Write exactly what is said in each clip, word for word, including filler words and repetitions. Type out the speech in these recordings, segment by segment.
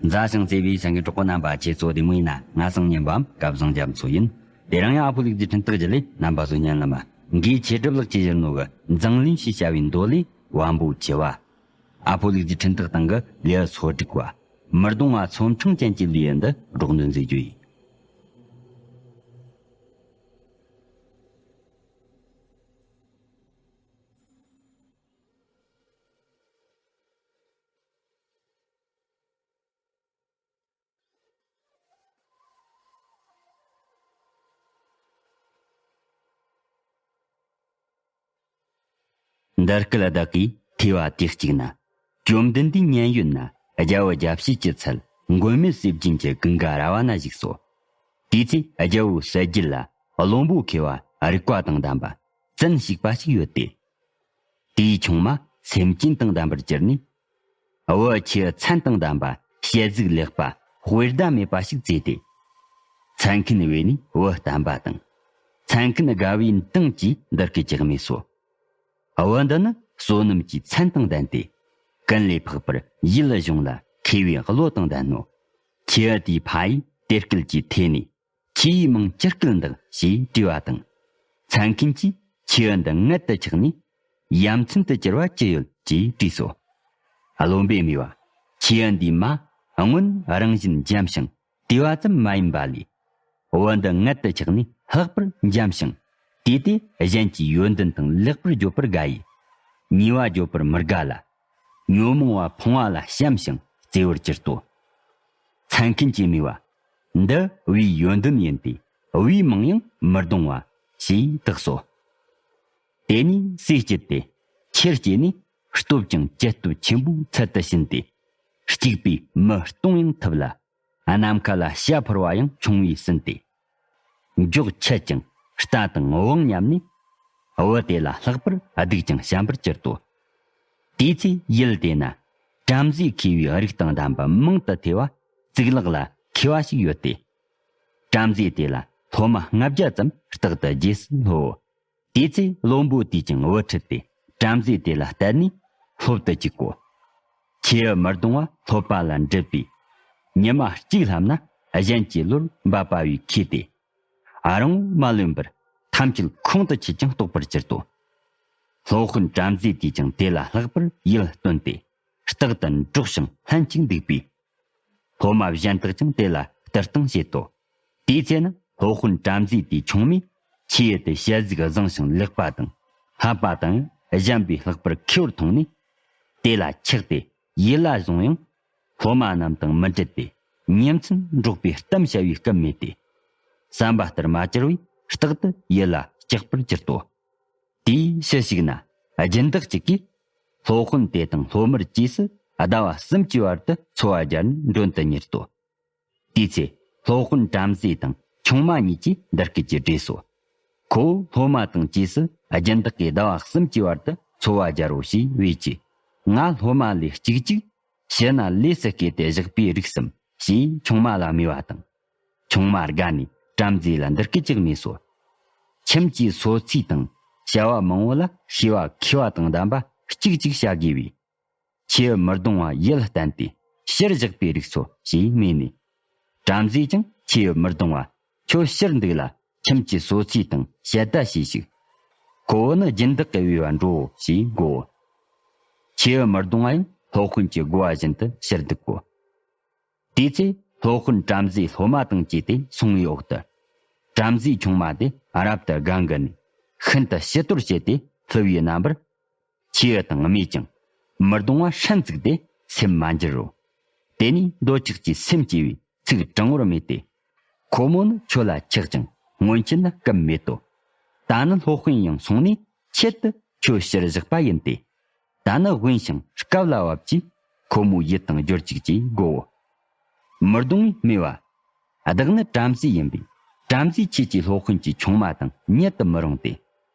མཛའ་ཞིང་བརྩེ་བའི་སེམས་ཀྱི་གྲོགས་པོ་རྣམ་པ། ཁྱེད་ཚོ་བདེ་མོ་ཡིན་ན། ང་སང་ཉན་པའམ་སྐལ་བཟང་རྒྱ་མཚོ་ཡིན། དེ་རིང་ཡང་ཨ་ཕོ་ལུག་རྫི་འཕྲིན་སྟེགས་བརྒྱུད་ལས་རྣམ་པ་ཚོ་སྙན་ལ་མ་འགའི་ཆེད་སྒྲུབ་ལག་ཆེད་བཞག་ནོ་གི་མཛངས་བླུན་ཞེས་བྱ་བའི་མདོ་ལས་བམ་པོ་ཆེ་བ། ཨ་ཕོ་ལུག་རྫི་འཕྲིན་སྟེགས་སྟེང་གི་ལེའུ་སོ་དྲུག་པ། མི་གདུང་བ་ཚོམ་ཕྲེང་ཅན་གྱི་ལེའུ་འདི་སྒྲོག་འདོན་མཛད་རྒྱུ་ཡིན། འདི་སྐད་བདག་གིས་ཐོས་པ་དུས་གཅིག་ན། བཅོམ་ལྡན་འདས་མཉན་ཡོད་ན་རྒྱལ་བུ་རྒྱལ་བྱེད་ཀྱི་ཚལ་མགོན་མེད་ཟས་སྦྱིན་གྱི་ཀུན་དགའ་ར་བ་ན་བཞུགས་སོ། དེའི་ཚེ་རྒྱལ་བུ་གསལ་རྒྱལ་ལ་བློན་པོ་མཁས་པ་རིག་པ་དང་ལྡན་པ་བཙུན་ཞིག་པ་ཞིག་ཡོད་དེ། དེའི་ཆུང་མ་སེམས་ཅན་དང་ལྡན་པར་གྱུར་ནས། བུ་ཁྱེད་མཚན་དང་ལྡན་པ་ཞལ་གཟུགས་ལེགས་པ་དཔེ་ཟླ་མེད་པ་ཞིག་བཙས་ཏེ། མཚན་མཁན་བོས་ནས་བུ་བསྟན་པ་དང་། མཚན་མཁན་དགའ་བའི་མདངས་ཀྱིས་འདི་སྐད་ཅེས་སྨྲས་སོ། བུ་འདི་ནི་བསོད་ནམས་ཀྱི་མཚན་དང་ལྡན་ཏེ། ཀུན་ལས་འཕགས་པར་ཡིད་གཞུངས་ལ་མཁས་པའི་བློ་དང་ལྡན་ནོ། ཁྱེད་དེའི་ཕ་ཡིས་དེ་སྐད་ཀྱི་ཐོས་ནས། ཁྱེད་ཡི་མིང་ཅི་སྐད་འདོགས་ཞེས་དྲིས་པ་དང་། མཚན་མཁན་གྱིས་ཁྱེད་འདི་མངལ་དུ་ཆགས་ནས་ཡ་མཚན་དུ་གྱུར་པ་ཅི་ཡོད་ཅེས་དྲིས་སོ། བློན་པོས་སྨྲས་པ། ཁྱེད་འདིའི་མ་སྔོན་རང་བཞིན་འཇམ་ཞིང་དུལ་བ་ཙམ་མ་ཡིན་པ་ལས། བུ་འདི་མངལ་དུ་ཆགས་ནས་ལྷག་པར་འཇམ་ཞིང་དུལ་ཏེ་གཞན་གྱི་ཡོན་ཏན་དང་ལེགས་པར་བརྗོད་པར་དགའ་ཡི། ཉེས་པ་བརྗོད་པར་མི་དགའ་ལ། ཉོན་མོངས་པ་ཕུང་བ་ལ་བྱམས་ཤིང་བརྩེ་བར་གྱུར་ཏོ། མཚན་མཁན་གྱིས་སྨྲས་པ། འདི་བུའི་ཡོན་ཏན་ཡིན་ཏེ་བུའི་མིང་ཡང་མི་གདུང་བ་ཞེས་བཏགས་སོ། དེ་ནས་སྲས་སྐྱེས་ཏེ་ཆེར་སྐྱེས་ནས་སྟོབས་ཀྱང་ཇི་སྟོབས་ཆེན་པོའི་ཚད་དུ་ཕྱིན་ཏེ། གཅིག་པུས་མི་སྟོང་ཡང་ཐུབ་ལ། ནམ་མཁའ་ལ་བྱ་འཕུར་བ་ཡང་མཆོང་བས་ཟིན་ཏེ། མགྱོགས་ཆད་ཅིང་རྟ་དང་བང་མཉམ་ནས། བུ་དེ་ལ་ལྷག་པར་སྡུག་ཅིང་བྱམས་པར་གྱུར་ཏོ། དེའི་ཚེ་ཡུལ་དེ་ན་བྲམ་ཟེ་མཁས་པའི་རིགས་དང་ལྡན་པ་མང་དུ་ཐོས་པ་གཙུག་ལག་ལ་མཁས་པ་ཞིག་ཡོད་དེ། བྲམ་ཟེ་དེ་ལ་སློབ་མ་ལྔ་བརྒྱ་ཙམ་རྟག་ཏུ་རྗེས་སུ་སློབ་བོ། དེའི་ཚེ་བློན་པོ་དེས་ཀྱང་བུ་ཁྲིད་དེ་བྲམ་ཟེ་དེ་ལ་གཏད་ནས་སློབ་ཏུ་བཅུག་གོ། ཁྱེའུ་མི་གདུང་བ་སློབ་པ་ལ་འདྲིད་པས། ཉི་མ་གཅིག་ལྷབ་ན་གཞན་གྱི་བློར་འབབ་པ་བས་ཁེངས་ཏེ། རང་ངོ་མ་ལོན་པར་ཐམས་ཅད་ཁོང་དུ་ཆུད་ཅིང་རྟོགས་པར་གྱུར་ཏོ། སློབ་དཔོན་བྲམ་ཟེ་དེས་ཀྱང་དེ་ལ་ལྷག་པར་ཡིད་རྟོན་ཏེ། རྟག་ཏུ་འདྲོགས་ཤིང་ལྷན་ཅིག་འདུག་པས། སློབ་མ་གཞན་དག་ཀྱང་དེ་ལ་བསྟི་སྟང་བྱེད་དོ། དེའི་ཚེ་ན་སློབ་དཔོན་བྲམ་ཟེ་དེའི་ཆུང་མས་ཁྱེའུ་དེ་ཞལ་གཟིགས་བཟང་ཞིང་ལེགས་པ་དང་ལྷ་པ་དང་གཞན་པས་ལྷག་པར་མཁས་པར་མཐོང་ནས། དེ་ལ་ཆགས་ཏེ་ཡིད་ལ་བཟུང་ཡང་། སློབ་མ་རྣམས་དང་མི་འབྲལ་ཏེ་ཉིན་མཚན་འགྲོགས་པའི་གཏམ་བྱ་བའི་སྐབས་མེད་དེ། བསམ་པ་ལྟར་མ་གྱུར་བས་རྟག་ཏུ་ཡིད་ལ་སྐྲག་པར་གྱུར་ཏོ། དེའི་ཕྱི་ཞིག་ན་སྦྱིན་བདག་ཅིག་གིས་སློབ་དཔོན་དེ་དང་སློབ་མར་གྱིས་སུ་ཟླ་བ་གསུམ་གྱི་བར་དུ་འཚོ་བ་སྦྱར་ནས་མགྲོན་དུ་གཉེར་ཏོ། དེའི་ཚེ་སློབ་དཔོན་བྲམ་ཟེ་དང་ཆུང་མ་གཉིས་ཀྱིས་འདི་སྐད་ཅེས་དྲིས་སོ། ཁོ་བོ་སློབ་མ་དང་གྱིས་སུ་སྦྱིན་བདག་གིས་ཟླ་བ་གསུམ་གྱི་བར་དུ་འཚོ་བ་སྦྱར་རོ་ཞེས་བས་ཀྱི། ང་སློབ་མ་ལས་གཅིག་གཅིག་ཕྱི་ན་ལས་སུ་བསྐོས་ཏེ་བཞག་པའི་རིགས་སམ་ཞེས་ཆུང་མ་ལ་སྨྲས་པ་དང་། ཆུང་མ་དགའ་ནས་བྲམ་ཟེ་ལ་འདི་སྐད་ཅེས་སྨྲས་སོ། ཁྱིམ་གྱི་སོ་ཚིས་དང་བྱ་བ་མང་བོ་ལ་ཤེས་པ་མཁས་པ་དང་ལྡན་པ་གཅིག་གཅིག་བྱ་དགོས་པས། ཁྱེའུ་མི་གདུང་བ་ཡིད་བརྟན་ཏེ་ཕྱིར་བཞག་པའི་རིགས་སོ་ཞེས་སྨྲས་ནས། བྲམ་ཟེས་ཀྱང་ཁྱེའུ་མི་གདུང་བ་ཁྱོད་ཕྱིར་འདུག་ལ་ཁྱིམ་གྱི་སོ་ཚིས་དང་ཞལ་ཏ་བྱས་ཤིག། ཁོ་བོ་ནི་སྦྱིན་བདག་གི་བུའི་བར་འགྲོའོ་ཞེས་བསྒོའོ། ཁྱེའུ་མི་གདུང་བ་ཡང་སློབ་དཔོན་གྱི་བསྒོ་བ་བཞིན་དུ་ཕྱིར་འདུག་གོ། དེའི་ཚེ་སློབ་དཔོན་བྲམ་ཟེའི་སློབ་མ་དང་བཅས་ཏེ་སོང་བའི་འོག་ཏུ། བྲམ་ཟེའི་ཆུང་མ་དེ་རབ་ཏུ་དགའ་མགུ་ནས་ཤིན་ཏུ་ཕྱི་དོར་བྱས་ཏེ་ལྷོད་པའི་རྣམ་པར། ཁྱེའུ་དང་སྨྲས་ཀྱང་། མི་གདུང་བ་སྲན་བཙུགས་ཏེ་སེམས་མ་འགྱུར་རོ། དེ་ནས་འདོད་ཆགས་ཀྱིས་སེམས་བསྐྱེད་པས་ཚིག་དྲང་བོར་སྨྲས་ཏེ། ཁོ་མོ་ནི་ཁྱོད་ལ་ཆགས་ཀྱང་སྔོན་ཆད་ན་སྐབས་མེད་དོ། ད་ནི་སློབ་དཔོན་ཡང་སོང་ནས་ཆེད་དུ་ཁྱོད་ཕྱིར་བཞག་པ་ཡིན་ཏེ། ད་ནི་དབེན་ཞིང་སྐབས་ལ་བབ་ཀྱིས་ཁོ་མོའི་ཡིད་དང་སྦྱོར་ཅིག་ཅེས་བསྒོའོ། མི་གདུང་བས་སྨྲས་པ། བདག་ནི་བྲམ་ཟེ་ཡིན་པས་བྲམ་ཟེ་ཁྱེད་ཀྱི་སློབ་དཔོན་གྱི་ཆུང་མ་དང་ཉལ་དུ་མི་རུང་སྟེ།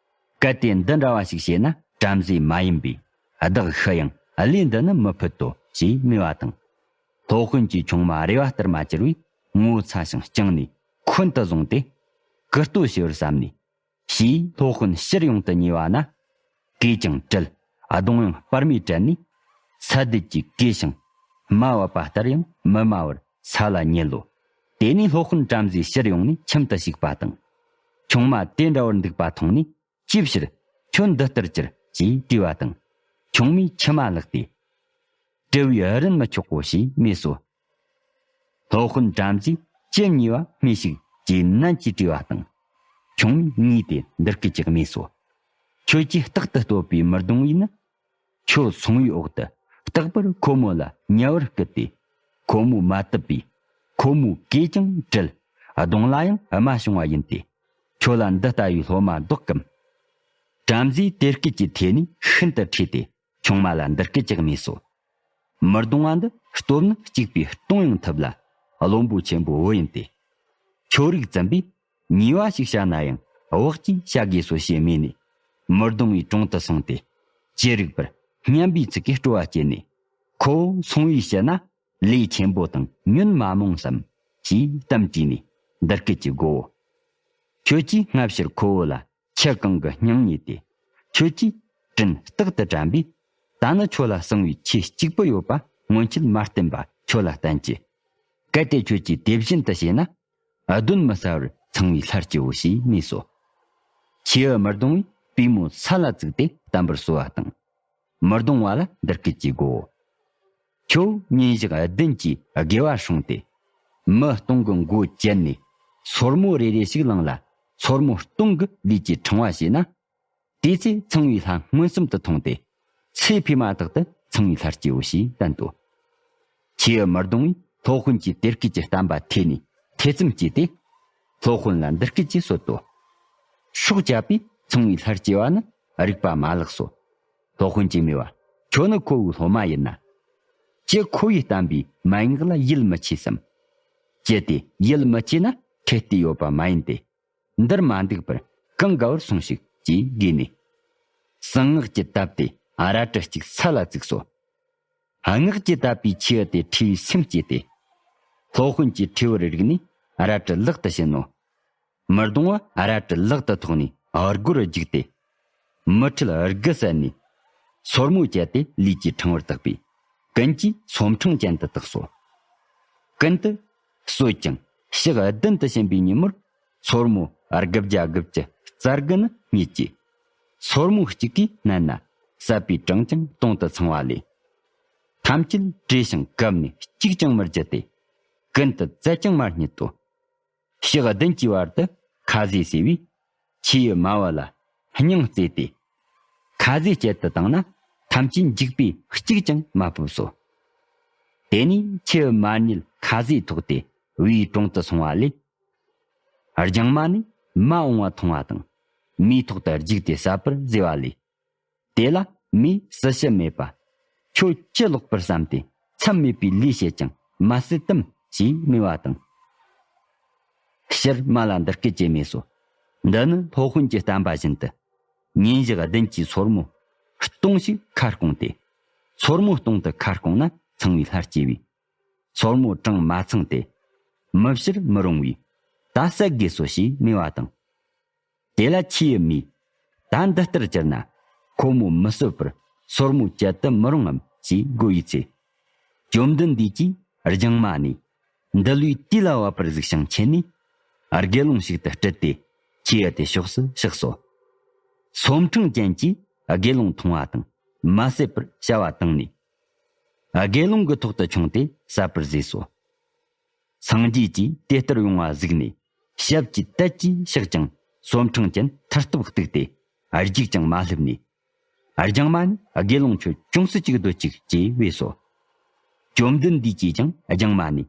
གལ་ཏེ་འདི་འདྲ་བ་ཞིག་བྱས་ན་བྲམ་ཟེ་མ་ཡིན་པས་བདག་ཤི་ཡང་ལས་འདི་ནི་མི་ཕོད་དོ་ཞེས་སྨྲས་པ་དང་། སློབ་དཔོན་གྱི་ཆུང་མ་རེ་བ་ལྟར་མ་གྱུར་བས་ངོ་ཚ་ཞིང་བཅིངས་ནས་འཁོན་དུ་བཟུང་སྟེ། ཀུ་ལྟོ་ཞུ་བར་བསམས་ནས། ཞེས་སློབ་དཔོན་ཕྱིར་ཡོང་དུ་ཉེ་བ་ན། གོས་ཀྱང་བྲལ། གདོང་ཡང་པར་མས་བྲལ་ནས། ས་དུད་ཀྱིས་གོས་ཤིང་ རྨ་བབས་པ་ལྟར་ཡང་མི་སྨྲ་བར་ས་ལ་ཉལ་ལོ། དེ་ནས་སློབ་དཔོན་བྲམ་ཟེ་ཕྱིར་ཡོང་ནས་ཁྱིམ་དུ་ཞུགས་པ་དང་། ཆུང་མ་དེ་འདྲ་བར་འདུག་པ་མཐོང་ནས། ཅིའི་ཕྱིར་ཁྱོད་འདི་ལྟར་གྱུར་ཅེས་དྲིས་པ་དང་། ཆུང་མས་མཆི་མ་བླགས་ཏེ། དྲི་བའི་ཨ་རིན་མི་ཆོག་གོ་ཞེས་སྨྲས་སོ། སློབ་དཔོན་བྲམ་ཟེས་ཅི་ཉེས་པ་སྨོས་ཤིག་ཅེས་ནན་གྱིས་དྲིས་པ་དང་། ཆུང་མས་ངུས་ཏེ་འདི་སྐད་ཅེས་སྨྲས་སོ། ཁྱོད་ཀྱིས་རྟག་ཏུ་བསྟོད་པའི་མི་གདུང་བས་ནི། ཁྱོད་སོང་བའི་འོག་ཏུ་རྟག་པར་ཁོ་མོ་ལ་ཉལ་བར་སྐུལ་ཏེ། ཁོ་མོས་མ་བཏུབ་པས། ཁོ་མོའི་གོས་ཀྱང་བྲལ། གདོང་ལ་ཡང་རྨ་བྱུང་བ་ཡིན་ཏེ། ཁྱོད་ལ་འདི་ལྟ་བུའི་སློབ་མ་བདོག་གམ། བྲམ་ཟེས་དེ་སྐད་ཀྱི་ཐོས་ནས་ཤིན་ཏུ་ཁྲོས་ཏེ། ཆུང་མ་ལ་འདི་སྐད་ཅེས་སྨྲས་སོ། མི་གདུང་བ་འདི་སྟོབས་ནི་གཅིག་པས་སྟོང་ཡང་ཐུབ་ལ། བློན་པོ་ཆེན་པོའི་བུ་ཡིན་ཏེ། ཁྱོད་རིགས་ཙམ་པས་ཉེས་པ་ཞིག་བྱ་ན་ཡང་བག་ཅིག་བྱ་དགོས་སོ་ཞེས་སྨྲས་ནས། མི་གདུང་བའི་དྲུང་དུ་སོང་སྟེ། ཅི་རིགས་པར་སྙན་པའི་ཚིག་གིས་སྤྲོ་བ་བསྐྱེད་ནས། ཁོ་བོ་སོང་བའི་ཕྱིར་ན་ལས་ཆེན་པོ་དང་ཉོན་མ་མོངས་སམ། ཞེས་གཏམ་དྲིས་ནས་འདི་སྐད་ཅེས་བསྒོའོ། ཁྱོད་ཀྱིས་སྔ་ཕྱིར་ཁོ་བོ་ལ་ཁྱི་གང་གི་སྙིང་ཉེ་སྟེ། ཁྱོད་ཀྱིས་དྲིན་རྟག་ཏུ་དྲན་པས། ད་ནི་ཁྱོད་ལ་གསང་བའི་ཆོས་གཅིག་པུ་ཡོད་པ་སྔོན་ཆད་མ་བསྟན་པ་ཁྱོད་ལ་བསྟན་གྱི། གལ་ཏེ་ཁྱོད་ཀྱིས་དེ་བཞིན་དུ་བྱས་ན། གདོན་མི་ཟ་བར་ཚངས་པའི་ལྷར་སྐྱེའོ་ཞེས་སྨྲས་སོ། ཁྱེའུ་མི་གདུང་བས་པུས་མོ་ས་ལ་བཙུགས་ཏེ་བསྟན་པར་གསོལ་བ་དང་། མི་གདུང་བ་ལ་འདི་སྐད་ཅེས་བསྒོའོ། ཁྱོད་ཉིན་ཞག་བདུན་གྱིས་དགེ་བ་སྲུང་སྟེ། མི་སྟོང་གི་མགོ་བཅད་ནས། སོར་མོ་རེ་རེ་ཞིག་བླངས་ལ། སོར་མོ་སྟོང་གི་ལུས་ཀྱི་ཕྲེང་བ་བྱས་ན། དེའི་ཚེ་ཚངས་པའི་ལྷ་མངོན་སུམ་དུ་མཐོང་སྟེ། ཚེ་འཕོས་མ་ཐག་ཏུ་ཚངས་པའི་ལྷར་སྐྱེའོ་ཞེས་བསྟན་ཏོ། ཁྱེའུ་མི་གདུང་བས་སློབ་དཔོན་གྱི་དེ་སྐད་ཀྱི་བསྟན་པ་ཐོས་ནས་ཐེ་ཚོམ་སྐྱེས་ཏེ། སློབ་དཔོན་ལ་འདི་སྐད་ཅེས་གསོལ་ཏོ། སྲོག་བཅད་པས་ཚངས་པའི་ལྷར་སྐྱེ་བ་ནི་རིགས་པ་མ་ལགས་སོ། སློབ་དཔོན་གྱིས་སྨྲས་པ། ཁྱོད་ནི་ཁོ་བོའི་སློབ་མ་ཡིན་ན། ཁྱེད་ཁོ་བོས་བསྟན་པའི་མན་ངག་ལ་ཡིད་མི་ཆེས་སམ། ཅི་སྟེ་ཡིད་མི་ཆེས་ན་ཁེ་གཏད་ཡོད་པ་མ་ཡིན་ཏེ། འདིར་མ་འདུག་པར་གང་དགའ་བར་སོང་ཞིག་ཅེས་བགོས་ནས། གསང་སྔགས་ཀྱིས་བཏབ་སྟེ་རལ་གྲི་གཅིག་ས་ལ་བཙུགས་སོ། སྔགས་ཀྱིས་བཏབ་པའི་ཁྱེའུ་དེ་ཁྲོས་པའི་སེམས་སྐྱེས་ཏེ། སློབ་དཔོན་གྱི་ཁྲོས་པར་རིག་ནས་རལ་གྲི་ལག་ཏུ་བྱིན་ནོ། མི་གདུང་བ་རལ་གྲི་ལག་ཏུ་ཐོགས་ནས་སྒོར་རྒྱུགས་ཏེ། མི་ཁྲིད་དགུ་བསད་ནས། སོར་མོ་བཅད་དེ་ལུས་ཀྱི་ཕྲེང་བར་བཏགས་པས། ཀུན་གྱིས་སོར་ཕྲེང་ཅན་དུ་བཏགས་སོ། ཀུན་ཏུ་གསོད་ཅིང་ཕྱག་བདུན་དུ་ཕྱིན་པའི་ཉིན་མོར། སོར་མོ་དགུ་བརྒྱ་དགུ་བཅུ་རྩ་དགུ་ནི་རྙེད་ཀྱི། སོར་མོ་གཅིག་གིས་མནན་ན་ཟད་པའི་གྲངས་ཀྱང་སྟོང་དུ་ཚང་བ་ལས། ཐམས་ཅད་བྲོས་ཤིང་བཀབ་ནས་གཅིག་ཀྱང་མི་བརྗེད་དེ། ཀུན་ཏུ་བཙལ་ཀྱང་མ་རྙེད་དོ། ཕྱག་བདུན་གྱི་བར་དུ་ཁ་ཟས་ཟོས་པས། ཁྱེའུ་མ་བུ་ལ་སྙིང་བརྩེས་ཏེ། ཁ་ཟས་སྤྱད་དུ་བཏང་ན་ཐམས་ཅད་འཇིག་པས་གཅིག་ཀྱང་མ་ཕོབ་སོ། དེ་ནས་ཁྱེའུ་མ་ཉིད་ཁ་ཟས་ཐོགས་ཏེ་བུའི་དྲུང་དུ་སོང་བ་ལས། ལྗང་མ་ནི་མ་འོངས་པ་མཐོང་བ་དང་། མིའི་ཐོག་ཏུ་རྒྱུགས་ཏེ་ཟད་པར་བཟོས་པ་ལས། དེ་ལ་མིས་སྲི་ཞུ་མེད་པ། ཁྱོད་ཅི་ལོག་པར་བསམས་ཏེ་མཚམས་མེད་པའི་ལས་བྱེད་ཀྱང་མ་བསད་དམ་ཞེས་སྨྲས་པ་དང་། ཕྱིར་མ་ལ་འདི་སྐད་ཅེས་སྨྲས་སོ། འདི་ནི་སློབ་དཔོན་གྱི་བསྟན་པ་བཞིན་དུ། ཉིན་ཞག་བདུན་གྱི་སོར་མོ་སྟོང་ཞིག་ཁ་སྐོང་སྟེ། སོར་མོ་སྟོང་དུ་ཁ་སྐོང་ན་ཚངས་པའི་ལྷར་སྐྱེ་བས། སོར་མོ་གྲངས་མ་ཚང་སྟེ། མི་བྱར་མི་རུང་བས། ད་བསད་དགོས་སོ་ཞེས་སྨྲས་པ་དང་། དེ་ལ་ཁྱེའུ་མས། ད་འདི་ལྟར་གྱུར་ན་ཁོ་མོ་མི་གསོད་པར་སོར་མོ་བཅད་དུ་མི་རུང་ངམ་ཞེས་བསྒོ་བའི་ཚེ། བཅོམ་ལྡན་འདས་ཀྱིས་ལྗང་མ་ནས་འདུལ་བའི་དུས་ལ་བབ་པར་གཟིགས་ཤིང་མཁྱེན་ནས། དགེ་སློང་ཞིག་ཏུ་སྤྲུལ་ཏེ་ཁྱེའུ་དེ་ཕྱོགས་སུ་གཤེགས་སོ། སོར་ཕྲེང་ཅན་གྱིས་དགེ་སློང་མཐོང་བ་དང་མ་བསད་པར་བྱ་བ་བཏང་ནས། དགེ་སློང་གི་ཐོག་ཏུ་མཆོངས་ཏེ་བསད་པར་བཟོས་སོ། སངས་རྒྱས་ཀྱིས་དེ་ལྟར་ཡོང་བ་གཟིགས་ནས་ཞབས་ཀྱིས་དལ་གྱིས་བཤགས་ཀྱང་སོར་ཕྲེང་ཅན་མཐར་སྟབས་གཏུགས་ཏེ་རྒྱུག་ཀྱང་མ་ལྷུབ་ནས། ལྗང་མ་ནི་དགེ་སློང་ཁྱོད་ཅུང་ཟད་ཅིག་སྡོད་ཅིག་ཅེས་བས་སོ། བཅོམ་ལྡན་འདས་ཀྱིས་ཀྱང་ལྗང་མ་ནས་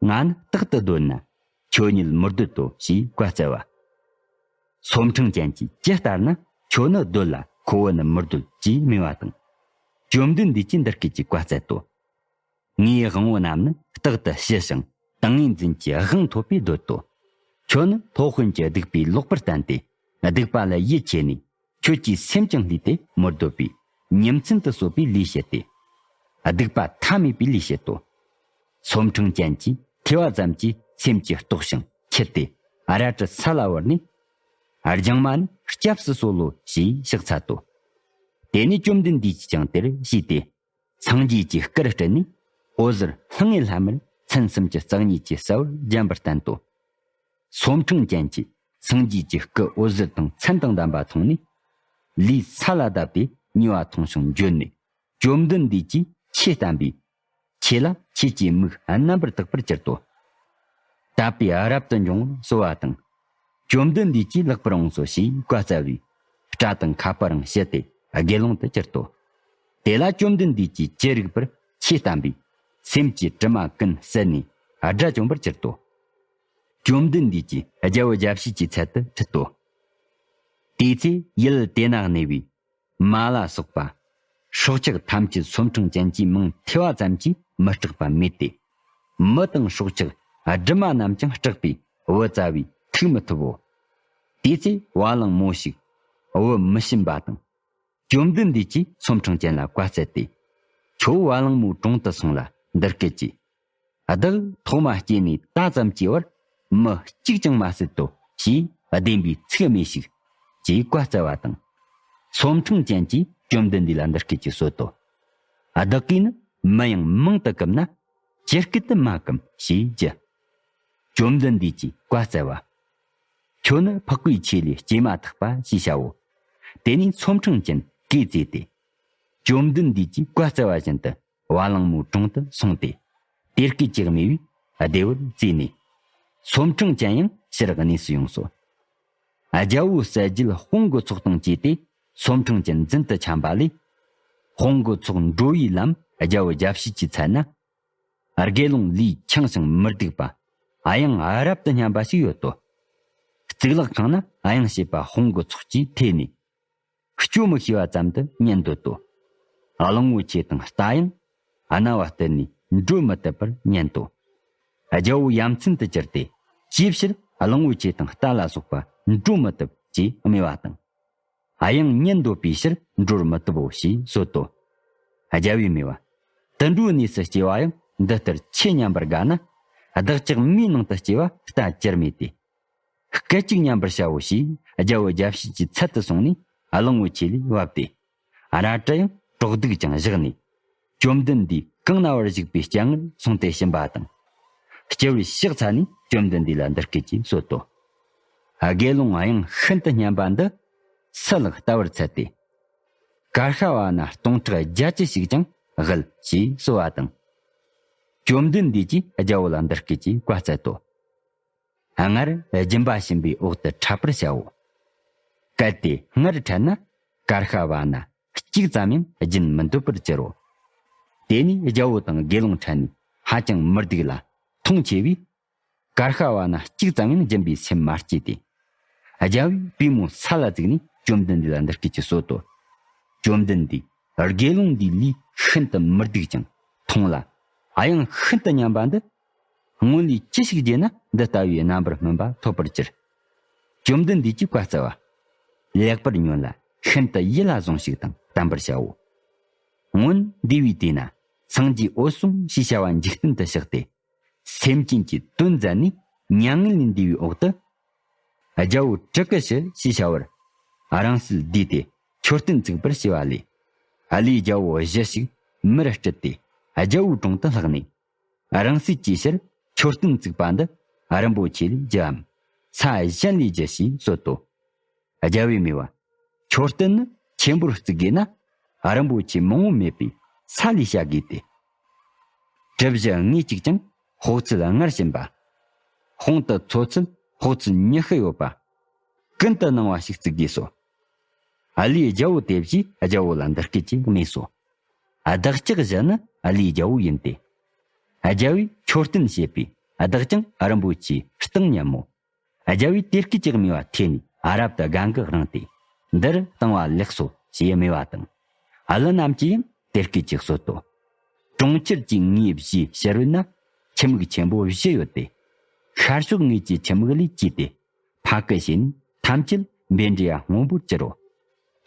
ང་ནི་རྟག་ཏུ་སྡོད་ན་ཁྱོད་ཉིད་མི་སྡོད་དོ་ཞེས་བཀའ་སྩལ་བ། སོར་ཕྲེང་ཅན་གྱིས་ཇི་ལྟར་ན་ཁྱོད་ནི་སྡོད་ལ་ཁོ་བོ་ནི་མི་སྡོད་ཅེས་སྨྲས་པ་དང་། བཅོམ་ལྡན་འདས་ཀྱིས་འདི་སྐད་ཅེས་བཀའ་སྩལ་ཏོ། ངའི་དབང་པོ་རྣམས་ནི་རྟག་ཏུ་ཞི་ཞིང་ཏིང་ངེ་འཛིན་གྱི་དབང་ཐོབ་པས་སྡོད་དོ། ཁྱོད་ནི་སློབ་དཔོན་གྱི་སྡིག་པའི་ལོག་པར་བསྟན་ཏེ་སྡིག་པ་ལ་ཡིད་ཆེས་ནས་ཁྱོད་ཀྱི་སེམས་ཀྱང་བསླུས་ཏེ་མི་སྡོད་པས་ཉིན་མཚན་དུ་གསོད་པའི་ལས་བྱེད་དེ། སྡིག་པ་མཐའ་མེད་པའི་ལས་བྱེད་དོ། སོར་ཕྲེང་ཅན་གྱིས་ཐོས་པ་ཙམ་གྱིས་སེམས་ཀྱིས་རྟོགས་ཤིང་ཁྱེར་ཏེ་རལ་གྲི་ས་ལ་བོར་ནས། ལྗང་མ་ནི་སྐྱབས་སུ་གསོལ་ལོ་ཞེས་ཕྱག་འཚལ་ཏོ། དེ་ནས་བཅོམ་ལྡན་འདས་ཀྱིས་ཀྱང་དེར་ཞུས་ཏེ། སངས་རྒྱས་ཀྱི་བཀུར་སྤྲད་ནས། འོད་ཟེར་སྣང་བའི་ལྷམ་མེར་མཚན་སུམ་ཅུ་རྩ་གཉིས་ཀྱིས་གསལ་བར་བརྒྱན་པར་བསྟན་ཏོ། སོ་མཁྲང་ཅན་གྱིས་སངས་རྒྱས་ཀྱི་སྐུ་འོད་ཟེར་དང་མཚན་དང་ལྡན་པ་མཐོང་ནས། ལུས་ས་ལ་བརྡབས་ཏེ་ཉེ་བ་མཐོང་ཞིང་འགྱོད་ནས། བཅོམ་ལྡན་འདས་ཀྱིས་ཆོས་བསྟན་པས། ཁྱེད་ལ་ཁྱེད་ཀྱི་མིག་རྣམ་པར་དག་པར་གྱུར་ཏོ། དད་པས་རབ་ཏུ་འབྱུང་བར་གསོལ་བ་དང་། བཅོམ་ལྡན་འདས་ཀྱིས་ལེགས་པར་འོངས་སོ་ཞེས་བཀའ་སྩལ་བས། སྐྲ་དང་ཁ་པར་རང་བཤལ་ཏེ་དགེ་སློང་དུ་གྱུར་ཏོ། དེ་ལ་བཅོམ་ལྡན་འདས་ཀྱིས་ཅི་རིགས་པར་ཆོས་བསྟན་པས། སེམས་ཀྱི་དྲི་མ་ཀུན་བསལ་ནས་དགྲ་བཅོམ་པར་གྱུར་ཏོ། བཅོམ་ལྡན་འདས་ཀྱིས་རྒྱལ་བུ་དགྱ་བཤེས་ཀྱི་ཚལ་དུ་ཁྲིད་དོ། དེའི་ཚེ་ཡུལ་དེ་ན་གནས་པའི་མ་ལ་སོགས་པ། སྲོག་ཆགས་ཐམས་ཅད་སོ་མཁྲང་ཅན་གྱི་མིང་ཐོས་པ་ཙམ་གྱིས་མི་སྐྲག་པ་མེད་དེ། མི་དང་སྲོག་ཆགས་སྦྲུམ་མ་རྣམས་ཀྱང་སྐྲག་པས་བུ་བཙའ་བས་ཐུག་མི་ཐུབ་བོ། དེའི་ཚེ་བ་གླང་མོ་ཞིག་བུ་མི་སྲིན་པ་དང་། བཅོམ་ལྡན་འདས་ཀྱིས་སོ་མཁྲང་ཅན་ལ་བཀའ་སྩལ་ཏེ། ཁྱོད་བ་གླང་མོའི་དྲུང་དུ་སོང་ལ་འདི་སྐད་ཅེས། བདག་ཐོག་མ་སྐྱེས་ནས་ད་ཙམ་གྱི་བར་མི་གཅིག་ཀྱང་མ་བསད་དོ་ཞེས་བདེན་པའི་ཚིག་སྨྲོས་ཤིག་ཅེས་བཀའ་སྩལ་བ་དང་། སོ་མཁྲང་ཅན་གྱིས་བཅོམ་ལྡན་འདས་ལ་འདི་སྐད་ཅེས་གསོལ་ཏོ། བདག་གིས་ནི་མི་ཡང་མིང་དུ་བཀུམ་ན། ཇི་སྐད་དུ་མ་བཀུམ་ཞེས་བགྱི། བཅོམ་ལྡན་འདས་ཀྱིས་བཀའ་སྩལ་བ། ཁྱོད་ནི་འཕགས་པའི་ཆོས་ལས་སྐྱེས་མ་ཐག་པ་ཞེས་བྱའོ། དེ་ནས་སོ་མཁྲང་ཅན་གོས་བཙོས་ཏེ། བཅོམ་ལྡན་འདས་ཀྱིས་བཀའ་སྩལ་བ་བཞིན་དུ་བ་གླང་མོའི་དྲུང་དུ་སོང་སྟེ། དེ་སྐད་ཅེས་སྨྲས་པས་བདེ་བར་བཙས་ནས། སོ་མཁྲང་ཅན་ཡང་ཕྱིར་གནས་སུ་ཡོངས་སོ། རྒྱལ་པོའི་སྲས་རྒྱུད་དཔུང་གི་ཚོགས་དང་བཅས་ཏེ་སོ་མཁྲང་ཅན་འཛིན་དུ་འཁྱམས་པ་ལས། དཔུང་གི་ཚོགས་འགྲོ་བའི་ལམ་རྒྱལ་པོ་དགྱ་བཤེས་ཀྱི་ཚལ་ན། དགེ་སློང་ལུས་འཆིང་ཞིང་མི་སྡུག་པ། གཡང་རབ་ཏུ་སྙན་པ་ཞིག་ཡོད་དོ། གཙུག་ལག་ཁང་ན་གཡང་བྱེད་པ་དཔུང་གི་ཚོགས་ཀྱིས་ཐོས་ནས། སྐྱོ་མི་ཤེས་པ་ཙམ་དུ་ཉན་འདོད་དོ། གླང་པོ་ཆེ་དང་རྟ་ཡང་རྣ་བ་གཏད་ནས་འགྲོ་མི་བཏུབ་པར་ཉན་ཏོ། རྒྱལ་པོ་ཡ་མཚན་དུ་གྱུར་ཏེ། ཅིའི་ཕྱིར་གླང་པོ་ཆེ་དང་རྟ་ལ་སོགས་པ་འགྲོ་མི་བཏུབ་ཅེས་སྨྲས་པ་དང་། གཡང་ཉན་འདོད་པའི་ཕྱིར་འགྲོར་མི་བཏུབ་བོ་ཞེས་གསོལ་ཏོ། རྒྱལ་པོས་སྨྲས་པ། དུད་འགྲོའི་གནས་སུ་སྐྱེ་བ་ཡང་འདི་ལྟར་ཆོས་ཉན་པར་དགའ་ན། བདག་ཅག་མིའི་ནང་དུ་སྐྱེ་བ་ལྟ་ཅིར་མེད་དེ། སྐད་ཅིག་ཉན་པར་བྱའོ་ཞེས་རྒྱལ་པོ་དགྱ་བཤེས་ཀྱི་ཚལ་དུ་སོང་ནས་གླང་པོ་ཆེ་ལས་བབས་ཏེ། རལ་གྲི་ཡང་གྲོགས་བདུག་ཅིང་བཞག་ནས། བཅོམ་ལྡན་འདས་གང་ན་བར་བཞུགས་པའི་སྤྱན་སྔར་སོང་སྟེ་ཕྱིན་པ་དང་། སྤྱི་བོར་ཕྱག་འཚལ་ནས་བཅོམ་ལྡན་འདས་ལ་འདི་སྐད་ཅེས་གསོལ་ཏོ། དགེ་སློང་གཡང་ཤིན་ཏུ་སྙན་པ་འདི། སུ་ལགས་བལྟ་བར་འཚལ་ཏེ། ཀར་ཤ་བ་ན་སྟོང་ཕྲག་བརྒྱད་ཅུ་ཞིག་ཀྱང་དབུལ་ཞེས་གསོལ་བ་དང་། བཅོམ་ལྡན་འདས་ཀྱིས་རྒྱལ་པོ་ལ་འདི་སྐད་ཅེས་བཀའ་སྩལ་ཏོ། སྔར་སྦྱིན་པ་བྱིན་པའི་འོག་ཏུ་འཕྲད་པར་བྱའོ། གལ་ཏེ་སྔར་འཕྲད་ན་ཀར་ཤ་བ་ན་གཅིག་ཙམ་ཡང་སྦྱིན་མི་འདོད་པར་འགྱུར་རོ། དེ་ནས་རྒྱལ་པོ་དང་དགེ་སློང་འཕྲད་ནས་ཧ་ཅང་མི་སྡུག་ལ་མཐོང་ཆེ་བས། ཀར་ཤ་བ་ན་གཅིག་ཙམ་ཡང་སྦྱིན་པའི་སེམས་མ་སྐྱེས་ཏེ། རྒྱལ་པོས་པུས་མོ་ས་ལ་བཙུགས་ནས་བཅོམ་ལྡན་འདས་ལ་འདི་སྐད་ཅེས་གསོལ་ཏོ། བཅོམ་ལྡན་འདས་དགེ་སློང་འདིའི་ལུས་ཤིན་ཏུ་མི་སྡུག་ཅིང་མཐོང་ལ། གཡང་ཤིན་ཏུ་སྙན་པ་འདི། སྔོན་ལས་ཅི་ཞིག་བགྱིས་ན་འདི་ལྟ་བུའི་རྣམ་པར་སྨིན་པ་ཐོབ་པར་གྱུར། བཅོམ་ལྡན་འདས་ཀྱིས་བཀའ་སྩལ་པ། ལེགས་པར་ཉོན་ལ་ཤིན་ཏུ་ཡིད་ལ་ཟུངས་ཤིག་དང་བསྟན་པར་བྱའོ། སྔོན་འདས་པའི་དུས་ན་སངས་རྒྱས་འོད་སྲུང་ཞེས་བྱ་བ་འཇིག་རྟེན་དུ་གཤེགས་ཏེ། སེམས་ཅན་གྱི་དོན་མཛད་ནས་མྱ་ངན་ལས་འདས་པའི་འོག་ཏུ། རྒྱལ་པོ་ཀྲི་ཀི་ཤི་ཞེས་བྱ་བར་རང་སྲིད་བསྡུས་ཏེ་མཆོད་རྟེན་བཙུགས་པར་བྱས་པ་ལས། ཨ་ལས་རྒྱལ་པོ་བཞི་ཞིག་མིར་སྤྲུལ་ཏེ་རྒྱལ་པོའི་དྲུང་དུ་ལྷགས་ནས། རང་སྲིད་ཀྱི་ཕྱིར་མཆོད་རྟེན་བཙུགས་པ་འདི་རིན་པོ་ཆེ་ལས་བགྱིའམ། ས་གཞན་ལས་བགྱི་ཞེས་གསོལ་ཏོ། རྒྱལ་པོས་སྨྲས་པ། མཆོད་རྟེན་ནི་ཆེན་པོར་བརྩིག་དགོས་ན། རིན་པོ་ཆེ་མང་པོ་མེད་པས་ས་ལས་བྱ་དགོས་ཏེ། གྲུ་བཞི་ལྔས་གཅིག་ཅིང་དཔོག་ཚད་སྔར་བྱིན་པ། དཔུང་དུ་ཚོ་ཚད་དཔོག་ཚད་ཉི་ཤུ་ཡོད་པ། ཀུན་ཏུ་སྣང་བ་ཞིག་བརྩིག་དགོས་སོ། ཨ་ལས་རྒྱལ་པོ་དེ་བཞིས་རྒྱལ་པོ་ལ་འདི་སྐད་ཅེས་སྨྲས་སོ། བདག་ཅག་བཞི་ནི་ཨ་ལས་རྒྱལ་པོ་ཡིན་ཏེ། རྒྱལ་པོས་མཆོད་རྟེན་བྱས་པས་བདག་ཀྱང་རིན་པོ་ཆེའི་སྟེང་མཉམ་མོ། རྒྱལ་པོས་དེ་སྐད་ཅེས་སྨྲས་པ་ཐོས་ནས་རབ་ཏུ་དགའ་འགུལ་རངས་ཏེ། འདིར་བཏང་བ་ལེགས་སོ་ཞེས་སྨྲས་པ་དང་། ཨ་ལུ་རྣམས་ཀྱིས་ཡང་དེ་སྐད་ཅེས་གསོལ་ཏོ། གྲོང་ཁྱེར་གྱི་ངོས་བཞིའི་ཕྱི་རོལ་ན་ཁྱུ་མིག་ཆེན་པོ་བཞི་ཡོད་དེ། ཤར་ཕྱོགས་ངོས་ཀྱི་ཁྱུ་མིག་ལས་བཅས་ཏེ། ཕ་གི་བྱས་ན་ཐམས་ཅད་བཻ་ཌཱུརྱ་སྔོན་པོར་གྱུར་རོ།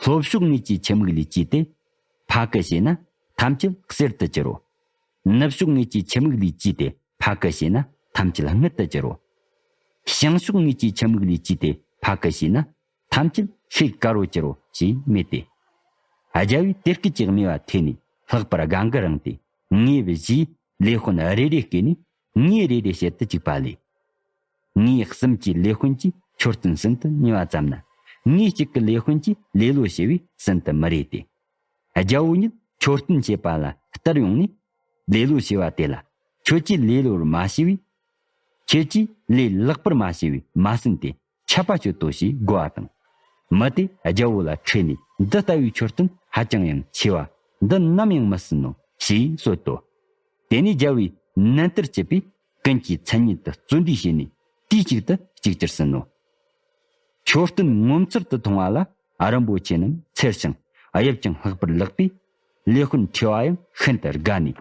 ལྷོ་ཕྱོགས་ངོས་ཀྱི་ཁྱུ་མིག་ལས་བཅས་ཏེ། ཕ་གི་བྱས་ན་ཐམས་ཅད་གསེར་དུ་གྱུར་རོ། ནུབ་ཕྱོགས་ངོས་ཀྱི་ཁྱུ་མིག་ལས་བཅས་ཏེ་ཕ་གི་བྱས་ན་ཐམས་ཅད་དངུལ་དུ་གྱུར་རོ། བྱང་ཕྱོགས་ངོས་ཀྱི་ཁྱུ་མིག་ལས་བཅས་ཏེ་ཕ་གི་བྱས་ན་ཐམས་ཅད་ཤེལ་དཀར་པོར་གྱུར་རོ་ཞེས་སྨྲས་ཏེ། རྒྱལ་པོས་དེ་སྐད་ཅེས་སྨྲས་པ་ཐོས་ནས་ལྷག་པར་དགའ་འགུལ་རངས་ཏེ། ངོས་བཞིའི་ ལས་དཔོན་རེ་རེ་བསྐོས་ནས་ངོས་རེ་རེ་བྱེད་དུ་བཅུག་པ་ལས། ངོས་གསུམ་གྱི་ལས་དཔོན་གྱིས་མཆོད་རྟེན་ཟིན་དུ་ཉེ་བ་ཙམ་ན། ངོས་གཅིག་གི་ལས་དཔོན་གྱིས་ལེ་ལོ་བྱས་པས་ཟིན་དུ་མི་རེ་སྟེ། རྒྱལ་པོ་ཉིད་མཆོད་རྟེན་བྱེད་པ་ལ་བསྟར་ཡོང་ནས། ལེ་ལོ་བྱས་པ་དེ་ལ། ཁྱོད་ཀྱིས་ལེ་ལོར་མ་བྱས་པས། ཁྱོད་ཀྱིས་ལས་ལེགས་པར་མ་བྱས་པས་མ་ཟིན་ཏེ། ཆད་པ་གཅོད་དོ་ཞེས་བསྒོ་བ་དང་། མི་དེ་རྒྱལ་པོ་ལ་ཁྲིད་ནས། འདི་ལྟ་བུའི་མཆོད་རྟེན་ཧ་ཅང་ཡང་ཆེ་བ་འདི་ནམ་ཡང་མི་ཟིན་ནོ་ཞེས་གསོལ་ཏོ། དེ་ནས་རྒྱལ་པོས་ནན་ཏུར་བྱེད་པས། ཀུན་གྱིས་མཚན་ཉིད་དུ་བརྩོན་འགྲུས་བྱས་ནས། དུས་གཅིག་ཏུ་གཅིག་གྱུར་ཟིན་ནོ། མཆོད་རྟེན་ངོ་མཚར་དུ་མཐོང་བ་ལ། རིན་པོ་ཆེ་རྣམས་འཚེར་ཞིང་། དབྱིབས་ཀྱང་ལྷག་པར་ལེགས་པས། ལས་དཔོན་ཁྲོས་པ་ཡང་ཤིན་ཏུ་དགའ་ནས།